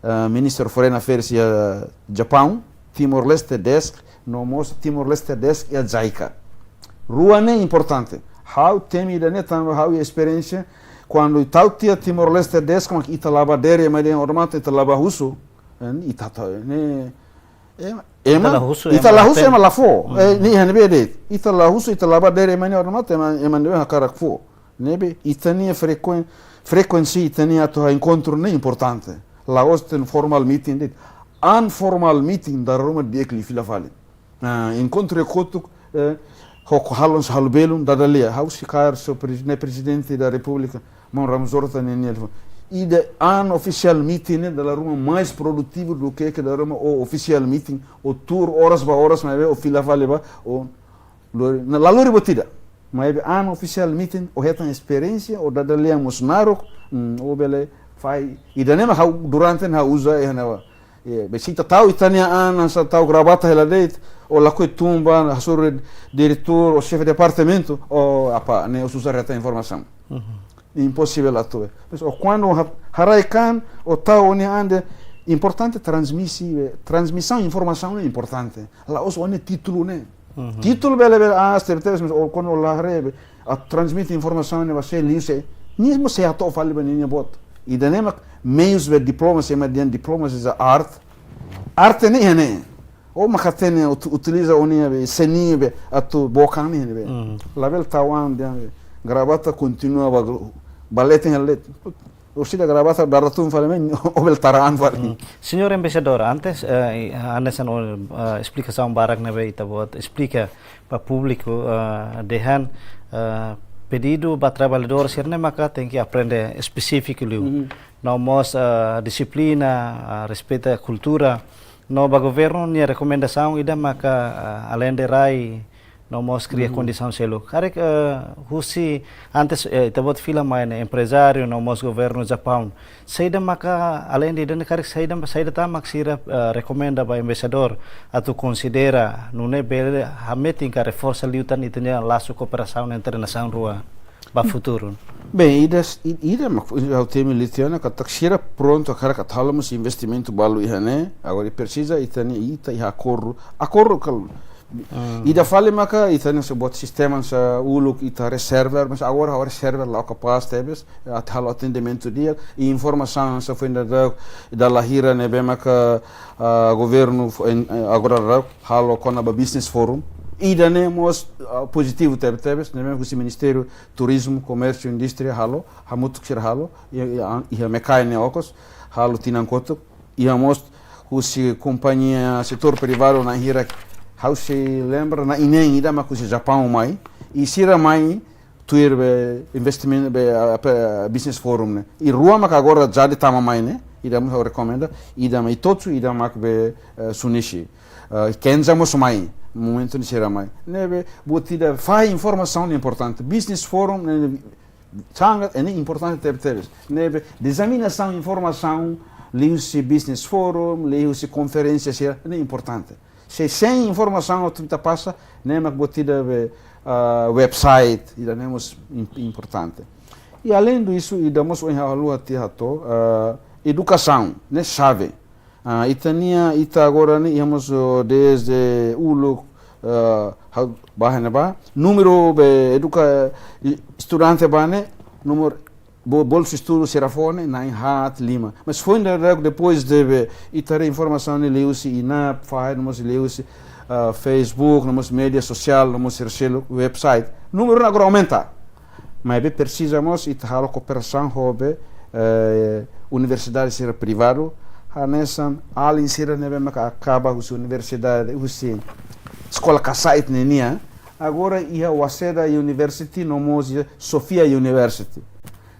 eh, Minister Foreign Affairs iha Japaun, Timor-Leste Desk, no mós Timor-Leste Desk iha JICA. Rua ne'e importante. Ha'u temi ida-ne'e tanba ha'u iha esperiénsia, kuandu tau tiha Timor-Leste Desk, mak ita la bá dere ema dehan odamatan, ita la bá husu, eh, ita ta-, ne'e, ema, ita la husu, ita ema la husu, la fó. Ema la fó. Hmm. Eh, ne'e iha ne'ebé de'it. Ita la husu, ita la bá dere ema ne'e odamatan, ema, ema ne'ebé hakarak fó. Ne'ebé, ita-nia frekuen-, frekuénsia, ita-nia atu enkontru ne'e importante. La'ós tan formal meeting de'it. Informal meeting dala ruma di'ak liu fila fali. Ah, enkontru kotuk, eh, ho, ho halo, halo belun, dada lia. Ha'u sei kaer, señór Presi-, ne'e Prezidente da Repúblika, maun Ramos Horta ninia liafuan. Ida unofficial meeting ne'e dala ruma mais produtivu do que, que dala ruma ó official meeting, ó tuur oras ba oras, maibé ó fila fali ba, ó lori, ne'e la lori buat ida. Maibé unofficial meeting, ó hetan esperiénsia, ó dada lia mós naruk, hmm, ó bele fahe. Ida-ne'e mak ha'u durante ne'e ha'u uza iha ne'ebá. Eh, be se ita tau ita-nia an, hanesan tau gravata hela de'it, ó lakohi tun ba, hasoru diretór, ou xefe departamentu, ó apa, ne'e ó susar hetan informasaun. Uhum. Imposivel atu. Mas ó kuandu ha-, haraik an, ó tau ó-nia an de'it, importante transmisi, eh, transmisaun informasaun ne'e importante. La'ós ó-nia títulu ne'e. Uhum. Títulu bele, bele, ah, tebetebes, mas ó kuandu ó la haree be, atu transmite informasaun ne'e ba sé, liuhusi, nia mós sei hato'o fali ba ninia boot. Ida-ne'e mak meius be diplomasi, ema dehan diplomasi is a art. Arte ne'e iha ne'e. ó mak hatene, ut-, utiliza ó-nia be, seni be, atu book an ne'e be. Labele tau an dehan be, gravata kontinua ba, ba leten hela de'it. Orsida gravata dara tun fali mai, ó bele tara an fali. Señór Embaixadór, antes, eh, i-, hanesan, eh, esplikasaun barak ne'ebé ita-boot esplika ba públiku, eh, dehan, eh, pedidu ba traballadór sira-ne'e maka tenke aprende espesífiku liu. No mós, eh, dixiplina, eh, respeita kultura. No ba governu nia rekomendasaun ida maka, eh, aleinde rai, no mós kria kondisaun seluk. Karik, eh, husi antes, eh, ita-boot fila mai ne'e emprezáriu, no mós governu Japaun. Saida maka aleinde ida-ne'e karik saida, saida tan mak sira, eh, rekomenda ba embaixadór atu konsidera, nune'e bele hametin ka reforsa liután ita-nia lasu kooperasaun entre nasaun rua ba futuru. Bem, ida, i-, ida mak, ha'u temi liu tiha ona katak sira prontu hakarak atu halo mós investimentu balu iha ne'e, agora presiza ita-nia, ita iha akordu, akordu kal-, ida fali maka ita-nia se buat sistema sa uluk ita haree server, mas agora haree server la'o kapás tebes, atu halo atendimentu di'ak, i informasaun sa foin dadauk, dala hira ne'ebé maka, ah, governu fo-, en-, eh, agora dadauk halo kona-ba business forum. Ida-ne'e mós, ah, pozitivu tebe-tebes, ne'ebé husi Ministériu Turizmu, Komérsiu, Indústria halo, hamutuk sira halo, i, i, an-, iha MECAI ne'e okos, halo tinan kotuk, iha mós husi kompañia setór privadu na'in hira, ha'u sei lembra na'in neen ida mak husi Japaun mai, i sira mai tuir be investimentu be, ah, pe-, business forum ne'e. I rua mak agora jadi tama mai ne'e, ida mak ha'u rekomenda, ida mak Itochu, ida mak be, eh, Sunishi. Eh, Kenza mós mai, momentu ne'e sira mai. Ne'ebé, buat ida fahe informasaun ne'e importante. Business forum ne'e, sangat, ne'e importante tebe-tebes. Ne'ebé, diseminasaun informasaun, liuhusi business forum, liuhusi konferénsia sira, ne'e importante. Se sein informasaun atu ita pasa, ne'e mak buat ida be, ah, website, ida-ne'e mós im-, importante. I além disso, ida mós ohin ha'u haluha tiha to'o, ah, edukasaun, ne'e xave. Ah, ita-nia, ita agora ne'e, iha mós, oh, desde uluk, ah, ha'u bá ne'ebá, númeru be eduka-, i-, estudante ba ne'e, númeru bo-, bolsu estudu sira fó ne'e, na'in haat, lima. Mas foin dadauk depois de be, ita haree informasaun ne'e liuhusi INAP, fahe, no mós liuhusi, ah, Facebook, no mós média sosiál, no mós sira seluk, website. Númeru ne'e agora aumenta. Maibé presiza mós ita halo kooperasaun ho be, eh, universidade sira privadu, hanesan alin sira ne'ebé maka akaba husi universidade, husi eskola kasa'it ninian. Agora iha Waseda University, no mós iha Sofia University.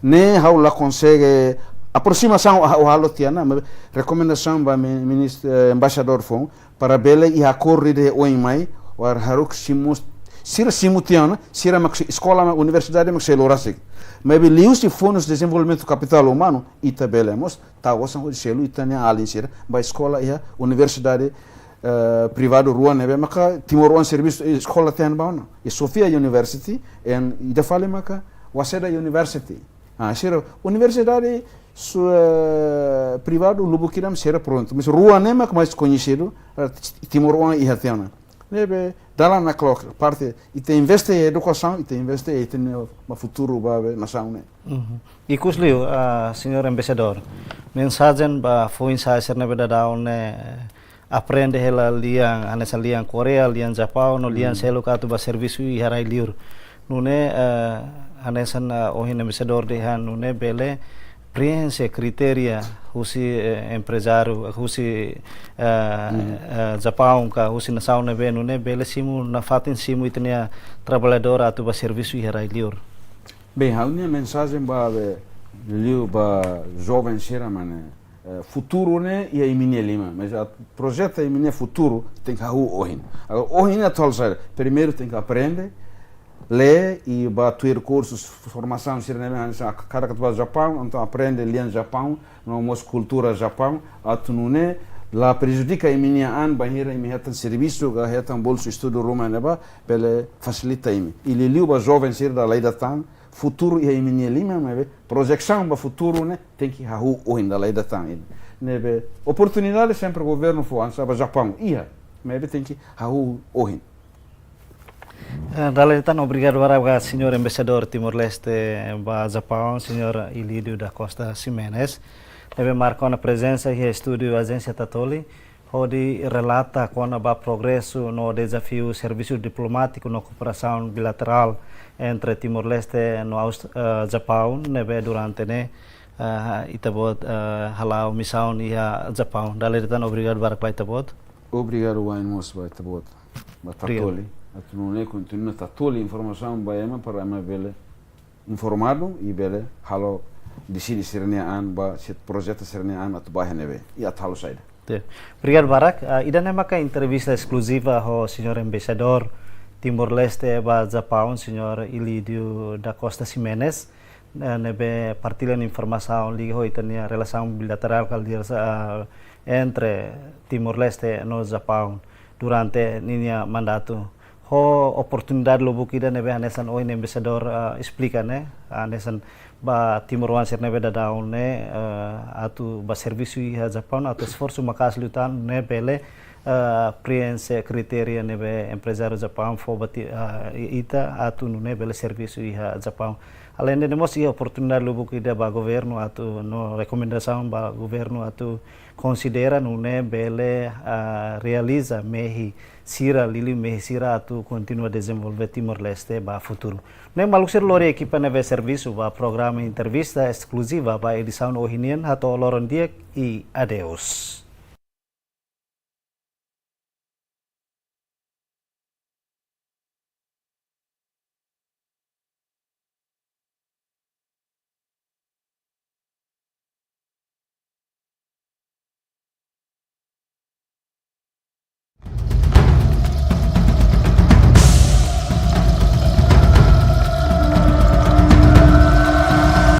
Ne'e ha'u la konsege, aproximasaun ha'u halo tiha ona, maibé rekomendasaun ba mi-, minist-, eh, embaixadór foun, para bele iha akordu ida oin mai, ha'u haruka simu, sira simu tiha ona, sira mak sei, eskola mak, universidade mak sei lorasik. Maibé liuhusi Fundu Dezenvolvimentu Kapitál Umanu, ita bele mós, tau osan hodi selu ita-nia alin sira, ba eskola iha universidade, eh, privadu rua ne'ebé, maka timoroan servisu, eh, eskola tiha ona ba ona. I Sofia University, i ida fali maka, Waseda University. Ah, sira universidade su-, eh, privadu lubuk ida sira prontu. Mas rua ne'e mak mais koñesidu, eh, ti-, timoroan iha tiha ona. Ne'ebé, dalan nakloke, parte, ita investe iha edukasaun, ita investe iha ita-nia futuru ba be nasaun ne'e. Ikus liu, ah, señór embaixadór, mensajen ba foin-sa'e sira ne'ebé daudaun ne'e, aprende hela lian, hanesan lian Koreia, lian Japaun, no lian seluk atu ba servisu iha rai-liur. Nune'e, eh, hanesan, eh, ohin embaixadór dehan nune'e bele preenxe kritéria husi, eh, emprezáriu, husi, eh, eh, Japaun ka husi nasaun ne'ebé nune'e bele simu nafatin simu ita-nia traballadór atu ba servisu iha rai-liur. Bem, ha'u-nia mensajen ba be liu ba joven sira mak ne'e, eh, futuru ne'e iha imi-nia liman, mas atu projeta imi-nia futuru tenke hahú ohin. Agora, ohin atu halo saida? Primeiru tenke aprende, lee i ba tuir kursus formasaun sira ne'ebé hanesan hakarak atu ba Japaun, entaun aprende lian Japaun, no mós kultura Japaun, atu nune'e la prejudika imi-nia an, bainhira imi hetan servisu, ka hetan bolsu estudu ruma ne'ebá, bele fasilita imi. I liuliu ba joven sira dala ida tan, futuru iha imi-nia liman, maibé projesaun ba futuru ne'e tenke hahú ohin dala ida tan. Ne'ebé oportunidade sempre governu fó, hanesan ba Japaun iha, maibé tenke hahú ohin. Eh, dala ida tan obrigadu barak ba señór embaixadór Timor-Leste ba Japaun, señór Ilídio da Costa Ximenes, ne'ebé marka ona prezensa iha estúdiu Ajénsia Tatoli. Hodi relata kona-ba progresu no dezafiu servisu diplomátiku no kooperasaun bilaterál entre Timor-Leste no Aust-, eh, Japaun ne'ebé durante ne'e, eh, ita-boot, eh, hala'o misaun iha Japaun. Dala ida tan obrigadu barak ba ita-boot. Obrigadu wa'in mós ba ita-boot. Ba Obrigadu. Tatoli. Atu nune'e kontinua Tatoli informasaun ba ema para ema bele informadu i bele halo deside sira-nia an ba se projetu sira-nia an atu ba iha ne'ebé. I atu halo saida. Te. Obrigadu barak. Ah, ida-ne'e maka entrevista eskluziva ho Señór Embaixadór Timor-Leste ba Japaun, Señór Ilídio da Costa Ximenes, eh, ne'ebé partilla informasaun liga ho ita-nia relasaun bilaterál kal di'ak, ah, entre Timor-Leste no Japaun durante ninia mandatu. Ho oportunidade lubuk ida ne'ebé hanesan ohin Embaixadór, ah, esplika ne'e, hanesan ba timoroan sira ne'ebé daudaun ne'e, eh, atu ba servisu iha Japaun, atu esforsu maka'as liután ne'e bele, eh, preenxe kritéria ne'ebé emprezáriu Japaun fó ba ti-, eh, i-, ita atu nune'e bele servisu iha Japaun. Aleinde ne'e mós iha oportunidade lubuk ida ba governu atu, no rekomendasaun ba governu atu konsidera nune'e bele, ah, realiza mehi sira, liuliu mehi sira atu kontinua dezenvolve Timor-Leste ba futuru. Ne'e maluk sira, lori ekipa ne'ebé servisu ba programa entrevista eskluziva ba edisaun ohin nian, hato'o loron di'ak i adeus.